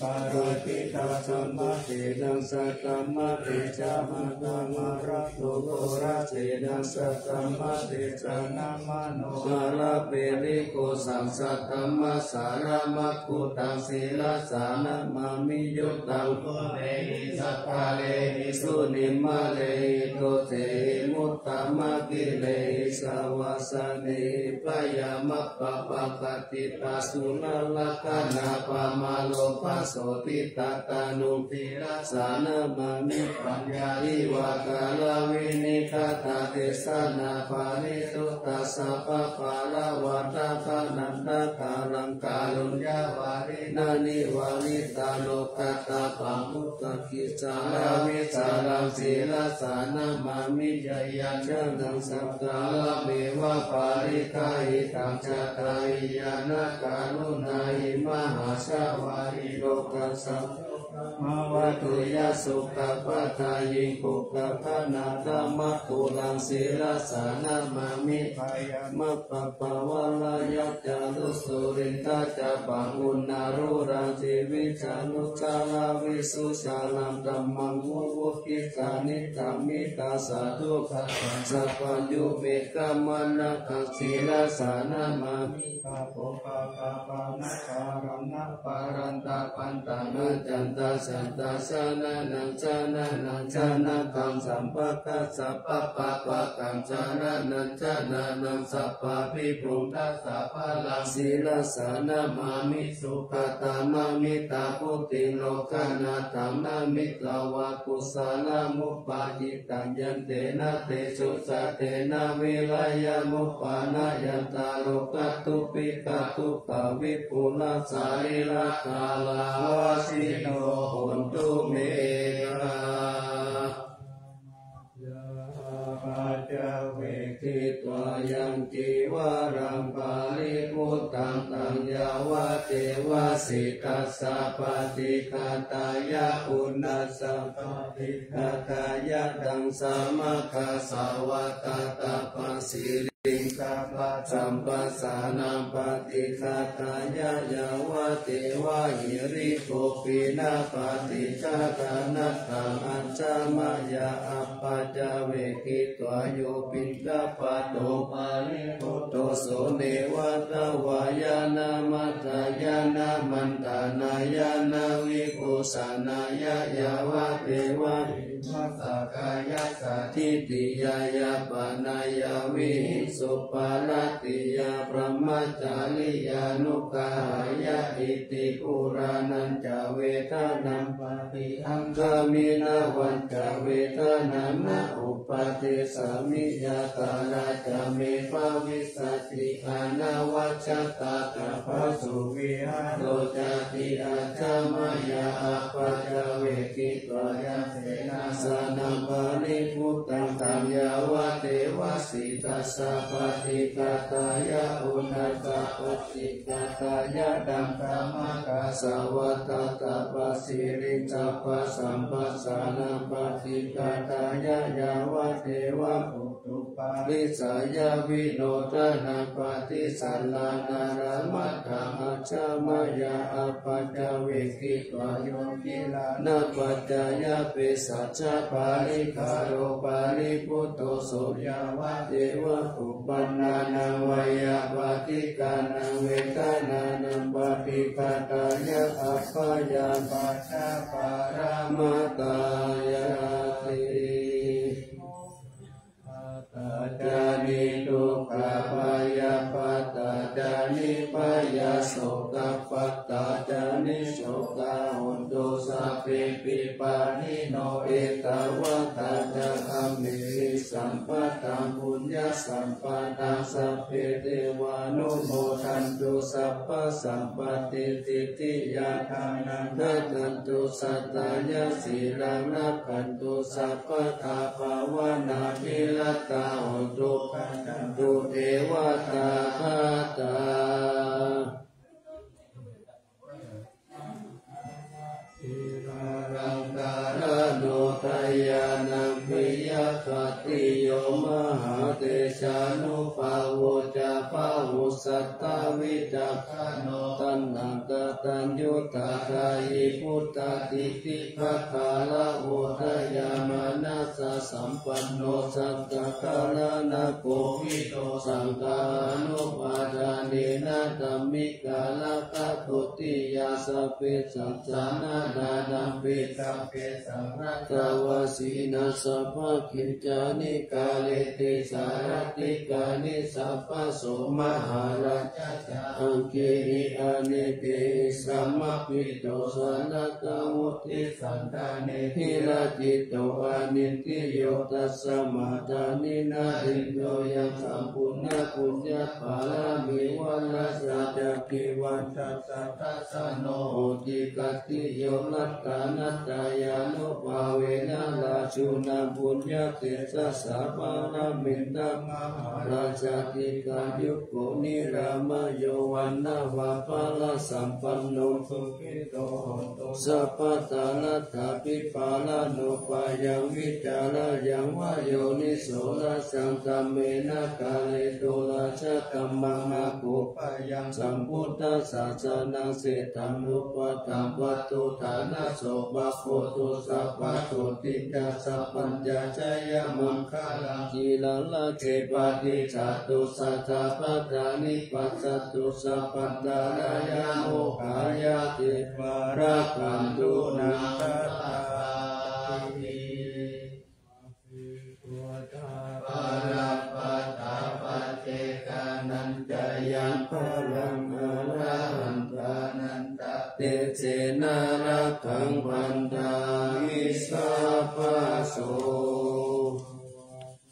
aparājitasaṅghasenaṃ, saddhammatejamanāmāraṃ, sūrasenaṃ saddhammatejanā, manobalapālikosaṃ, saddhammassaraṇaṃ gaṇaṃ, sirasā namāmi, yuddhaṃ kulehi sabbalehi, sunimmalehi dosehi, muttamanāgalehi, savassānehi, bhayamappamāpaṃ, khantiṃ pāturakkhaṇappaṃ, mārokāsaṃ atiandhabhūtaṃ, sirasā namāmi, paññāiva kāravinikkhātaṃ, tesaṃ naṃ parisuddhaṃ, sabbapaññāvataṃ, karuṇṇavaraṃ, nivāraṃ, lokadhammaṃ, buddhaṃ, khīṇābhīsaraṃ, sirasā namāmi, jayaṃ janaṃ, sakyaṃ baletaṃ, parittaṃ hitaṃ, jaitañāṇakaruṇāhi, mahāsavāhi, lokassa mavatu, yasukhappattāyī, khuggakāyī, dhammattulaṃ, sirasā namāmi, bhayamappamāpaṃ, varaññācarusuriṃ, dhajaggaṃ uṇṇāluṃ, siriṃ sanu, saraṃ visuṃ saraṃ, dhammaṃ mumukkhitvā, niddhamittaṃ satthuttamaṃ, sabbaññū me khamanākaṃ, sirasā namāmi, bhāvanābhiññāmāraṃ, aparantābhātaṃ, accayantaṃ Santaṃ saraṇaṃ saraṇaṃ saraṇaṃ saṅghaṃ, sabbadukkhasappappāpakaṃ saraṇaṃ saraṇaṃ sabbabhibhūtaṃ, sabbalaṃ sirasā namāmi. Sukkhaṭṭhamāmi taṃ buddhaṃ, lokanāthaṃ namatvā kusalamupāditaṃ, yantena tejasā tena virayamupaṇhāyantālokadubbhikkhadukkhā vippūlāsaḷīlakalāvasino hontu me. Yā paccavekkhitvā yaṃ cīvaraṃ paribhuttaṃ, taṃ yāvadeva sītassa paṭighātāya, uṇhassa paṭighātāya, taṃ samaggāsvātātapasiriṃ sabbasamphassānaṃ paṭighātāya, yāvadeva hirikopinapaṭicchādanatthaṃ, ajja mayā apaccavekkhitvā yo piṇḍapāto paribhutto, so neva davāya na madāya na maṇḍanāya na vibhūsanāya, yāvadeva imassa kāyassa ṭhitiyā yāpanāya vihiṃsuparatiyā brahmacariyānuggahāya, iti purāṇañca vedanaṃ paṭihaṅkhāmi, navañca vedanaṃ na uppādessāmi, yātrā ca me bhavissati anavajjatā ca phāsuvihāro cāti. Ajja mayā apaccavekkhitvā yaṃ senāsanaṃ paribhuttaṃ, taṃ yāvadeva sītassa paṭighātāya, uṇhassa paṭighātāya, taṃ samaggāsvātātapasiriṃ sabbasamphassānaṃ paṭighātāya, yāvadeva pu tūparissayavinodanaṃ paṭisallānārāmatthaṃ, ajja mayā apaccavekkhitvā yo gilānapaccayabhesajjaparikkhāro paribhutto, so yāvadeva uppannānaṃ veyyābādhikānaṃ vedanānaṃ paṭighātāya, abyāpajjhaparamatāyāti. Dukkhappattā ca niddukkhā, bhayappattā ca nibbhayā, sokappattā ca nissokā, hontu sabbepi pāṇino. Ettāvatā ca amhehi sambhataṃ puññasampadaṃ, sabbe devānumodantu sabbasampattisiddhiyā. Dānaṃ dadantu saddhāya, sīlaṃ rakkhantu sabbadā, bhāvanābhiratā hontu, gacchantu devatāgatā. Ācikkhamattā sīlalaṅkaraṇo, dayānaṃ piyakātiyo, mahātejānubhāvo ca, bāhussatthā vicakkhaṇo, taṇhaṅkaraññutā dāyī puttadītigaggahāravo, dayāmanassasampanno, santaddhārakakhovito, saṅghānubhādānena, dhammikarakkhakoti. Yaṃ sabbesaṃ janānānaṃ, vitakesaṃ hrastavasī, na sabbakicchāni kareti sarattikāni. Sabbaso mahārājā ca, aṅgehi anekehi, samāhito janakaṃ vutti, sandhāne vilacito anindriyo. Tasmā dāni na iñño, yaṃ sampuṇṇapuññapāramī, valassa ca divassassa dassanā hoti, khattiyo rakkhanatthāya, ānubhāvena rājuna, puññatejasā paramita mahārājā, dīghāyuko nirāmayo, vaṇṇaṃ va balaṃ sampanno, sukhito hotu sabbadā. Laddhābhipālano bhayaṃ, vicārāyaṃ va yoniso, rājadhammena kāretu, rājadhammaṃ akoppayaṃ, sambuddhasāsanaṃ seṭṭhaṃ, rūpakkhamatto ṭhānaso, pabojjho sabbasotthi ca, sabbaññā jayamaṅgalaṃ. Ciraṃ rakkhe paṭiṭṭhātu satā pajāni passatu sabbantarāyapokharayā deva rakkhantu naṃ rakkhanti. Buddhā balappattā paccekānañca yaṃ balaṃ arahantānañca tejena rakkhaṃ bandhāmi sabbaso.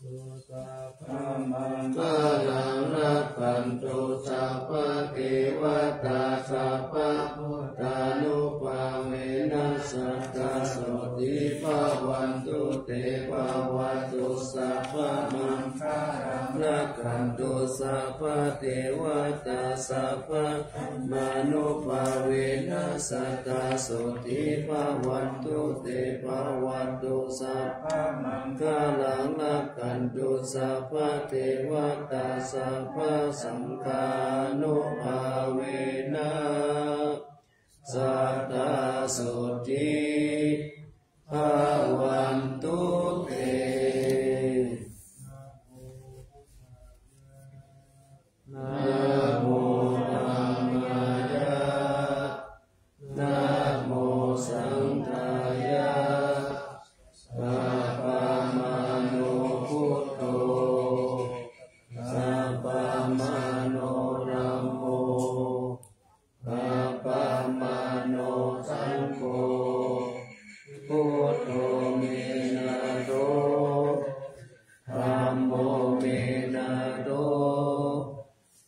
Bhavatu sabbamaṅgalaṃ rakkhantu sabbadevatā sabbabuddhānubhāvena sadā sotthī bhavantu te. Bhavatu sabbamaṅgalaṃ rakkhantu sabbadevatā sabba dhammānubhāvena sadā sotthī bhavantu te. Bhavatu sabbamaṅgalaṃ rakkhantu sabbadevatā sabbasaṅghānubhāvena sadā sotthī bhavantu te. Namo dhammāya, namo saṅghāya, sabbamāno buddho, sabbamāno dhammo, sabbamāno saṅgho. Buddho me nātho, dhammo me nātho,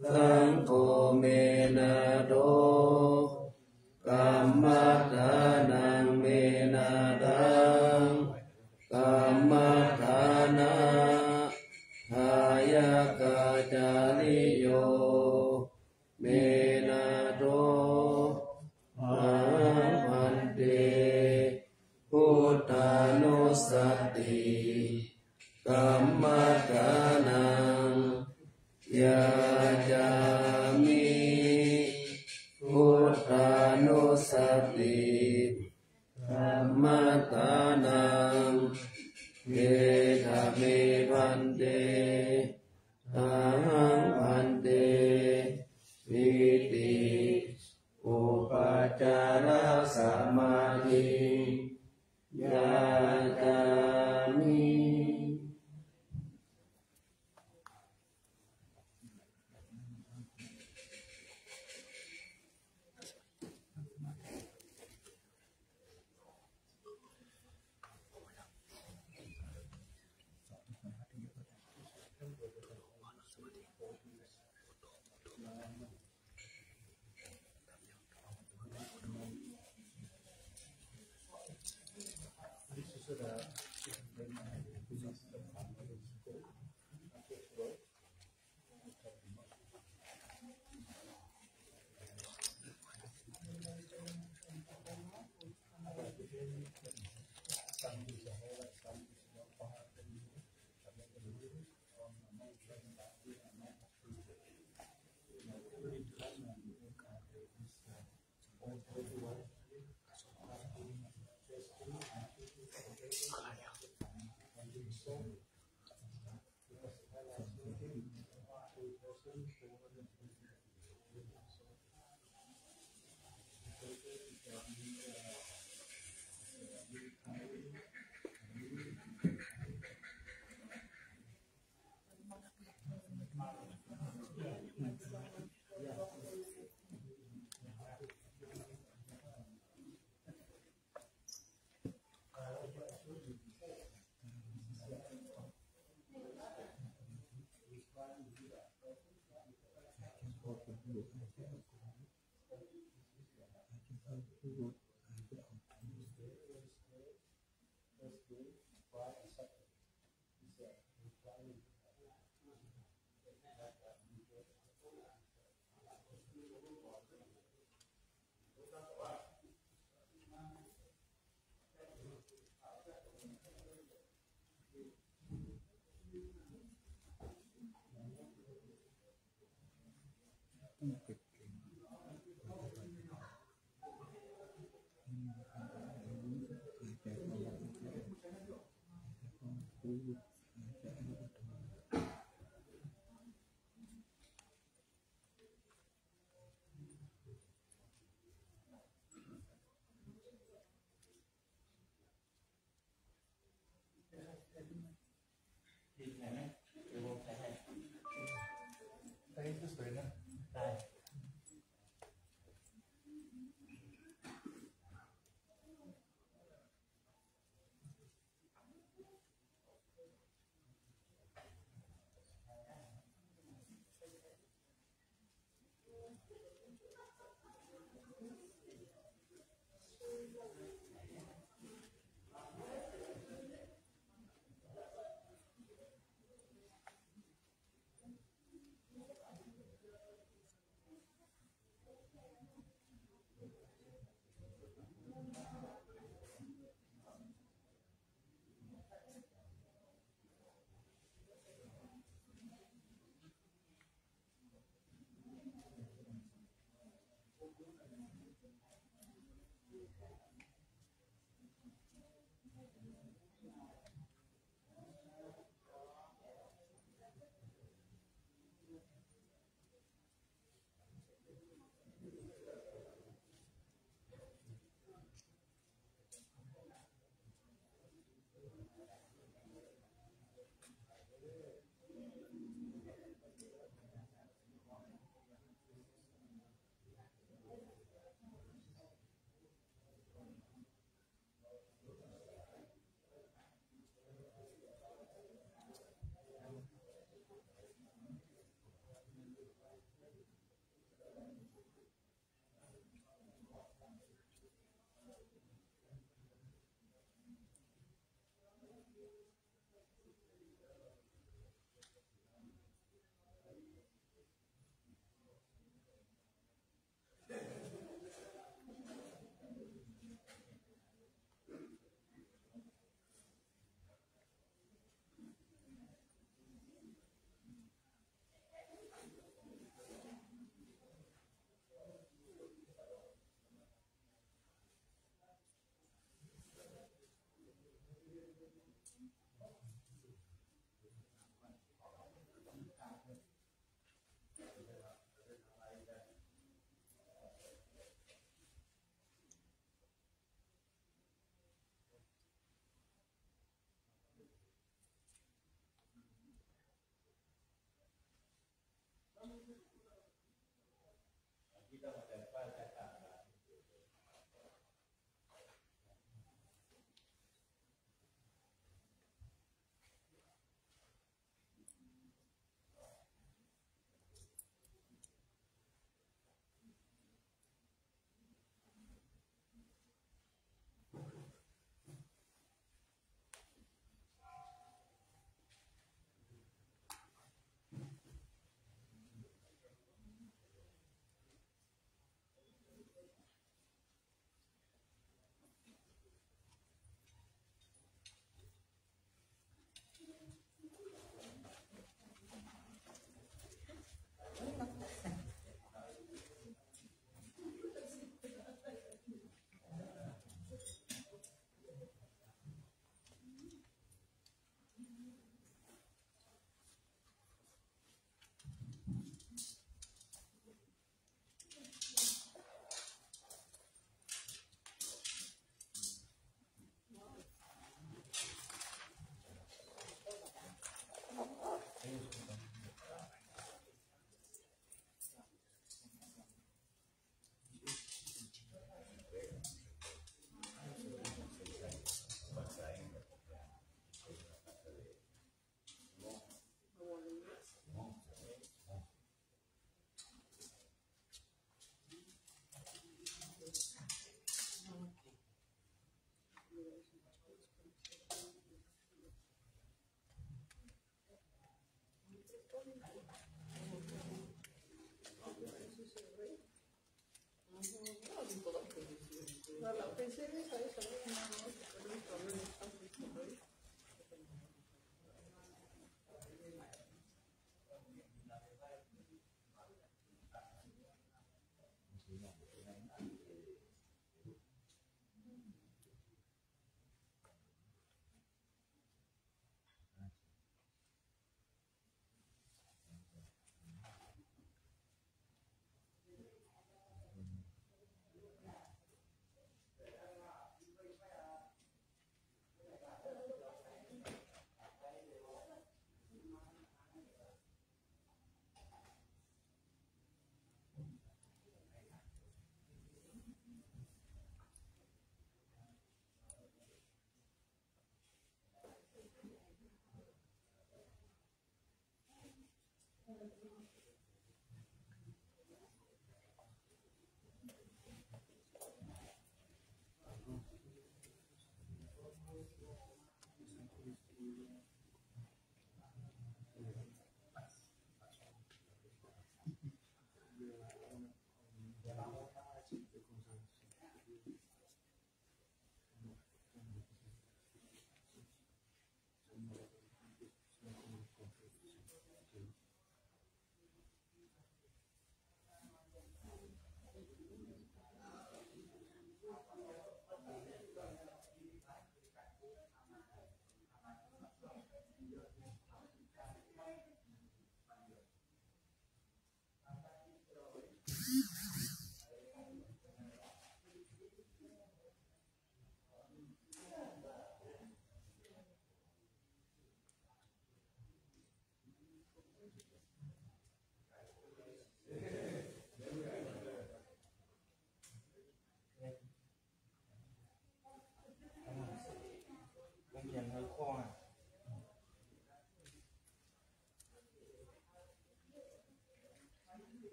saṅgho me nātho, kammaṭṭhānaṃ me nāthaṃ, kammaṭṭhānadāyakācariyo me nātho. Ahaṃ bhante buddhānussati kammaṭṭhānaṃ yācāmi. Buddhānussati kammaṭṭhānaṃ gedha me bhante. Ahaṃ bhante iti upācārasamādhiṃ yācāmi.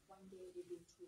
One day they do two.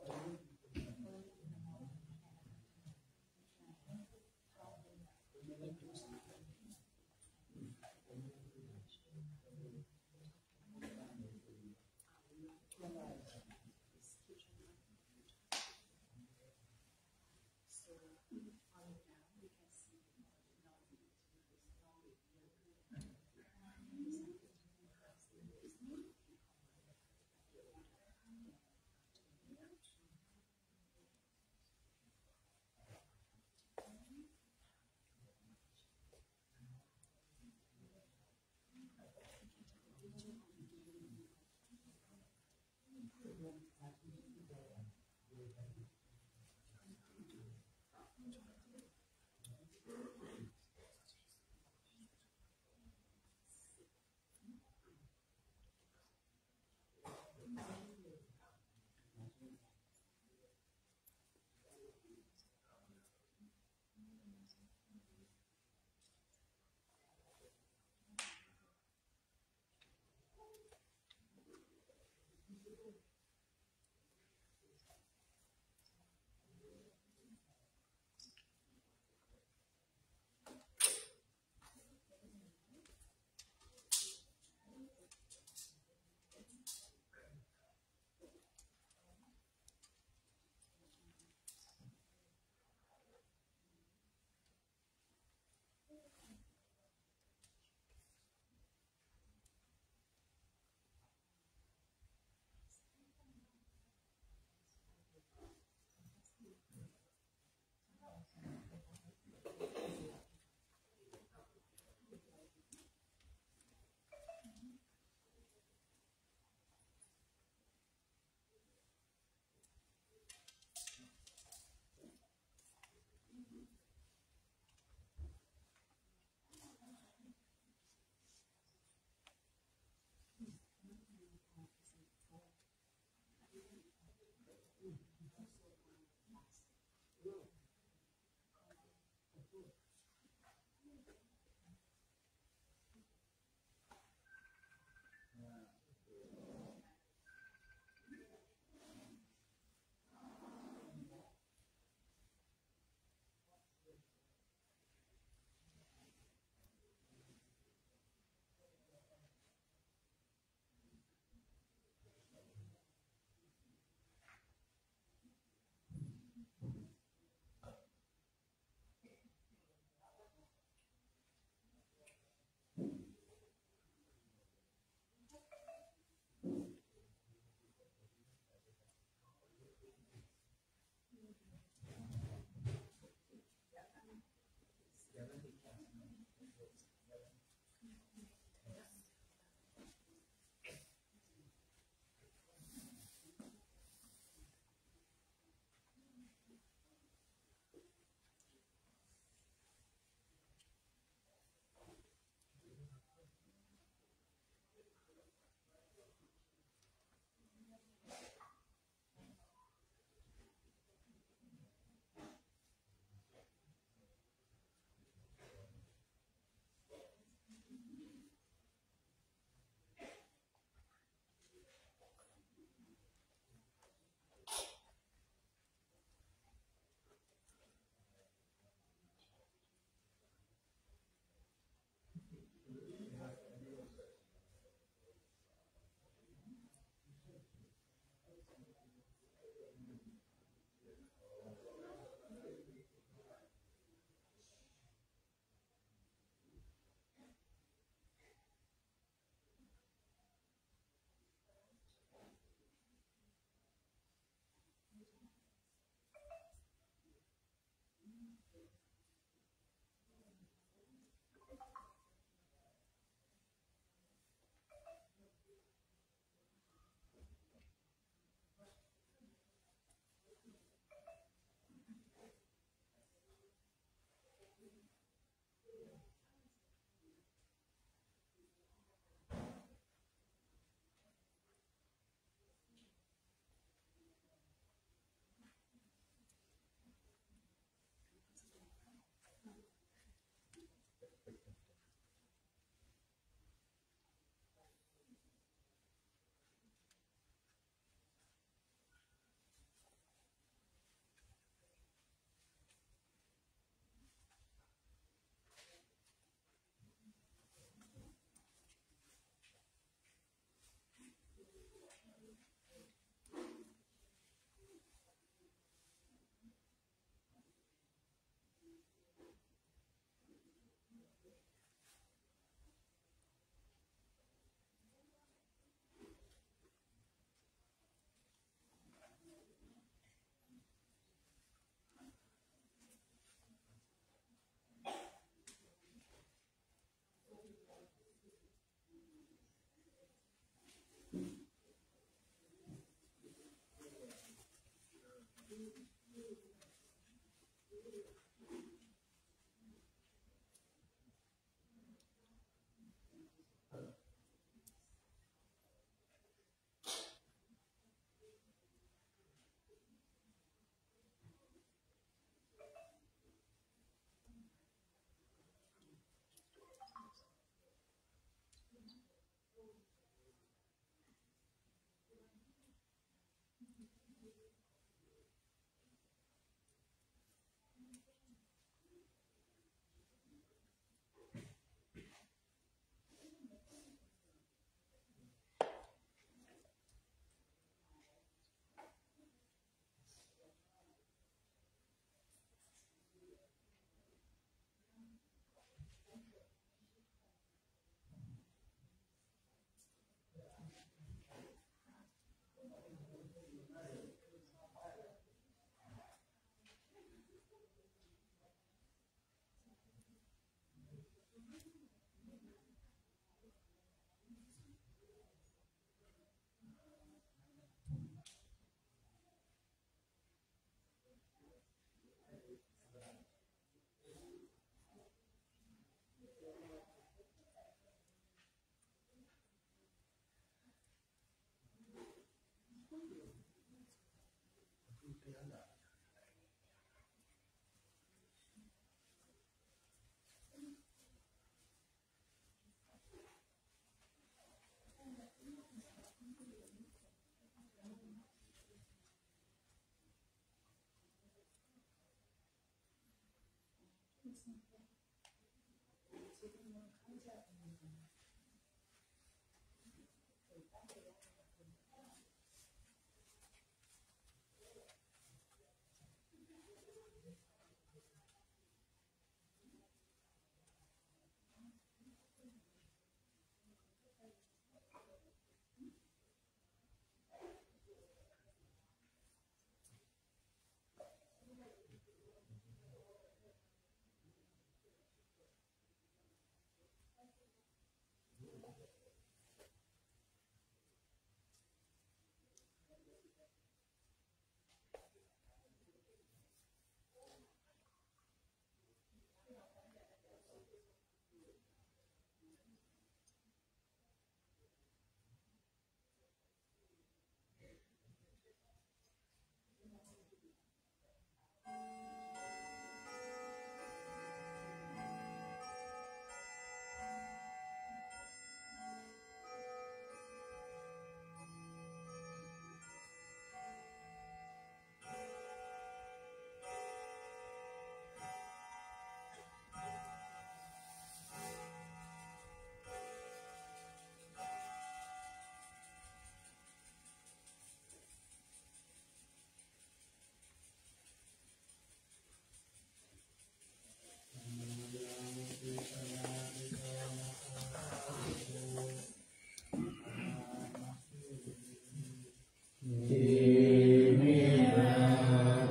Iminā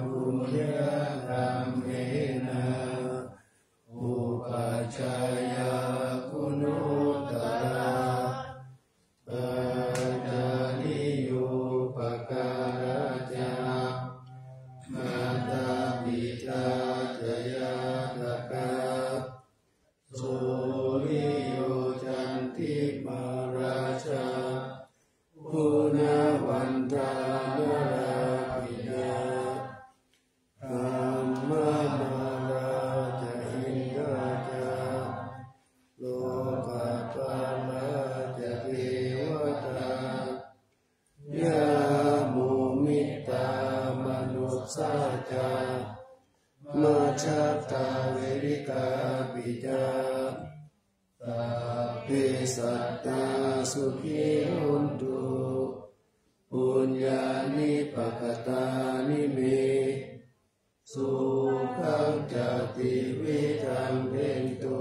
puññakammena upajjhāyā guṇuttarā ācariyūpakārā ca mātā pitā ca ñātakā suriyo candimā rājā guṇavantā narāpi ca brahmamārā ca indā ca lokapālā ca devatā yamo mittā manussā ca majjhattā verikāpi ca sabbe sattā sukhī hontu puññāni pakatāni me sukhañca tividhaṃ dentu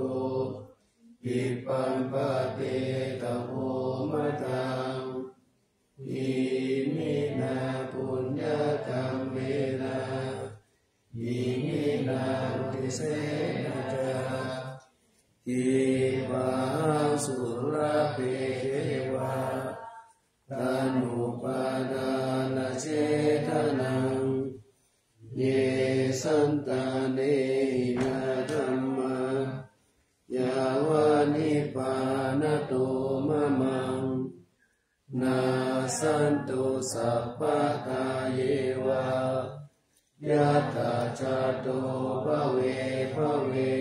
khippaṃ pāpetha vomataṃ. Iminā puññakammena iminā uddisena ca khippāhaṃ sulabhe ceva taṇhupādānachedanaṃ ye santāne hīnā dhammā yāva nibbānato mamaṃ nassantu sabbadā yeva yattha jāto bhave bhave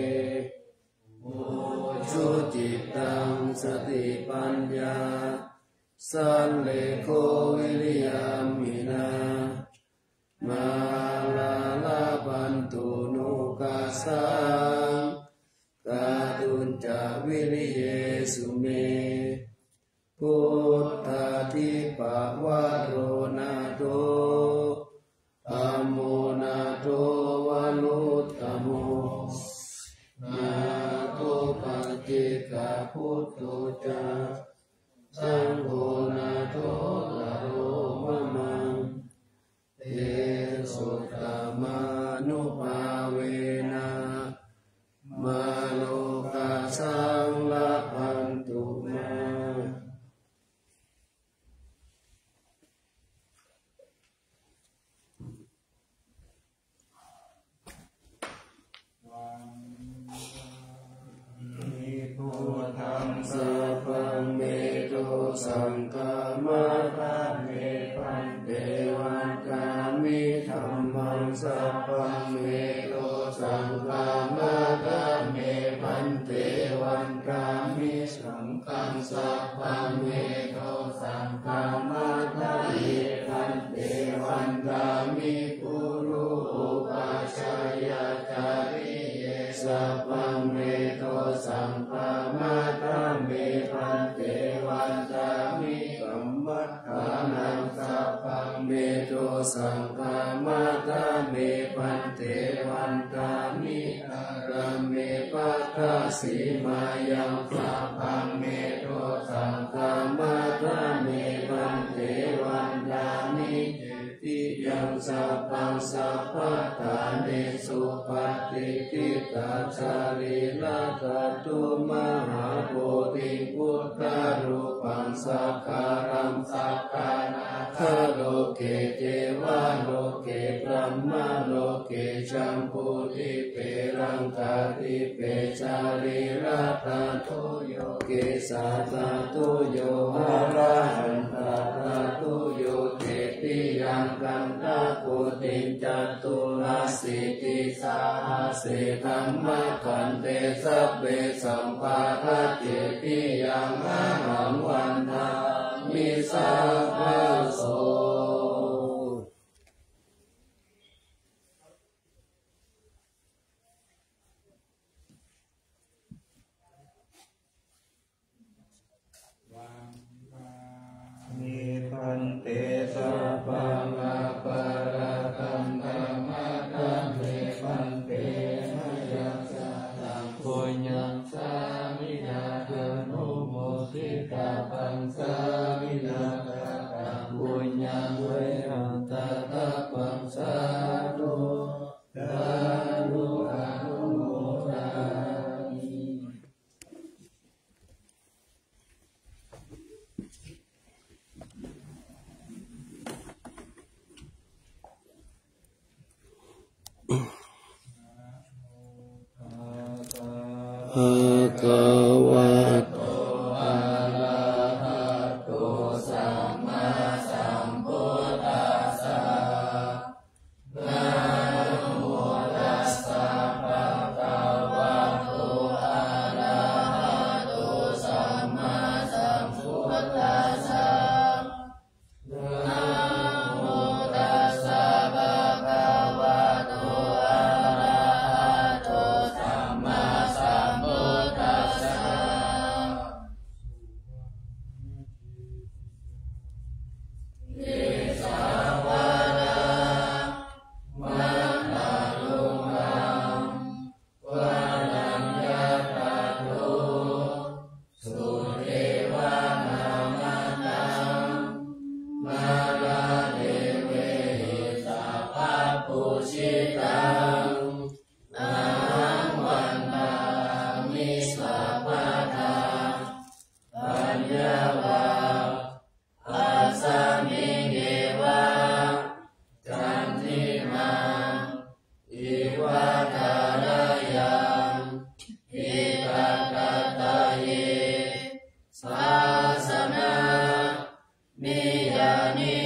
ujucittaṃ satipaññā sallekho viriyamhinā mārā labhantu nokāsaṃ kātuñca viriyesu me. Buddhādhipavaro nātho dhammo nātho varuttamo nātho paccekabuddho ca saṅgho nāthottaro mamaṃ. Tesottamānubhāvena mārokāsaṃ labhantu mā. วันทามิ buddhaṃ sabbaṃ me dosaṃ khamatha me bhante. Vandāmi dhammaṃ sabbaṃ me dosaṃ khamatha me bhante. Vandāmi saṅghaṃ sabbaṃ me dosaṃ khamatha me bhante. Vandāmi guru upajjhāyācariye sabba Dhammaṭṭhānaṃ sabbaṃ me dosaṃ khamatha me bhante. Vandāmi ārāme paṭhasimāyaṃ sabbaṃ me dosaṃ khamatha me bhante. Vandāmi cetiyaṃ sabbaṃ sabbaṭṭhānesu patiṭṭhitā sarīradhātu mahābodhiṃ buddharūpaṃ sakkāraṃ sakkā nāgaloke devaloke brahmaloke jambudīpe laṅkādīpe sarīradhātuyo kesādhātuyo arahantadhātuyo tetiyaṃ gandhakuṭiṃ caturāsītisahase dhammakkhandhe sabbesaṃ paṭhaccetiyaṃ ahaṃ vandāmi sabbaso. Vandāmi bhante sabbaṃ aparādhaṃ khamatha me bhante. Mayā kataṃ puññaṃ sāminā anumoditabbaṃ sāminā kataṃ puññaṃ vehātabbaṃ sādhu sādhu anumodāmi. Bhagavato arahato sammāsambuddhassa. Namo tassa bhagavato arahato sammāsambuddhassa. Namo tassa bhagavato arahato sammāsambuddhassa. Kesavādaṃ mahālukaṃ vanaññatado sudevanamāraṃ māradevehi sabbapūjitaṃ ahaṃ vandāmi sabbadā. Paññā vā asmiṃ eva candimā iva thārāyaṃ hitāgatāye sāsanamiyāni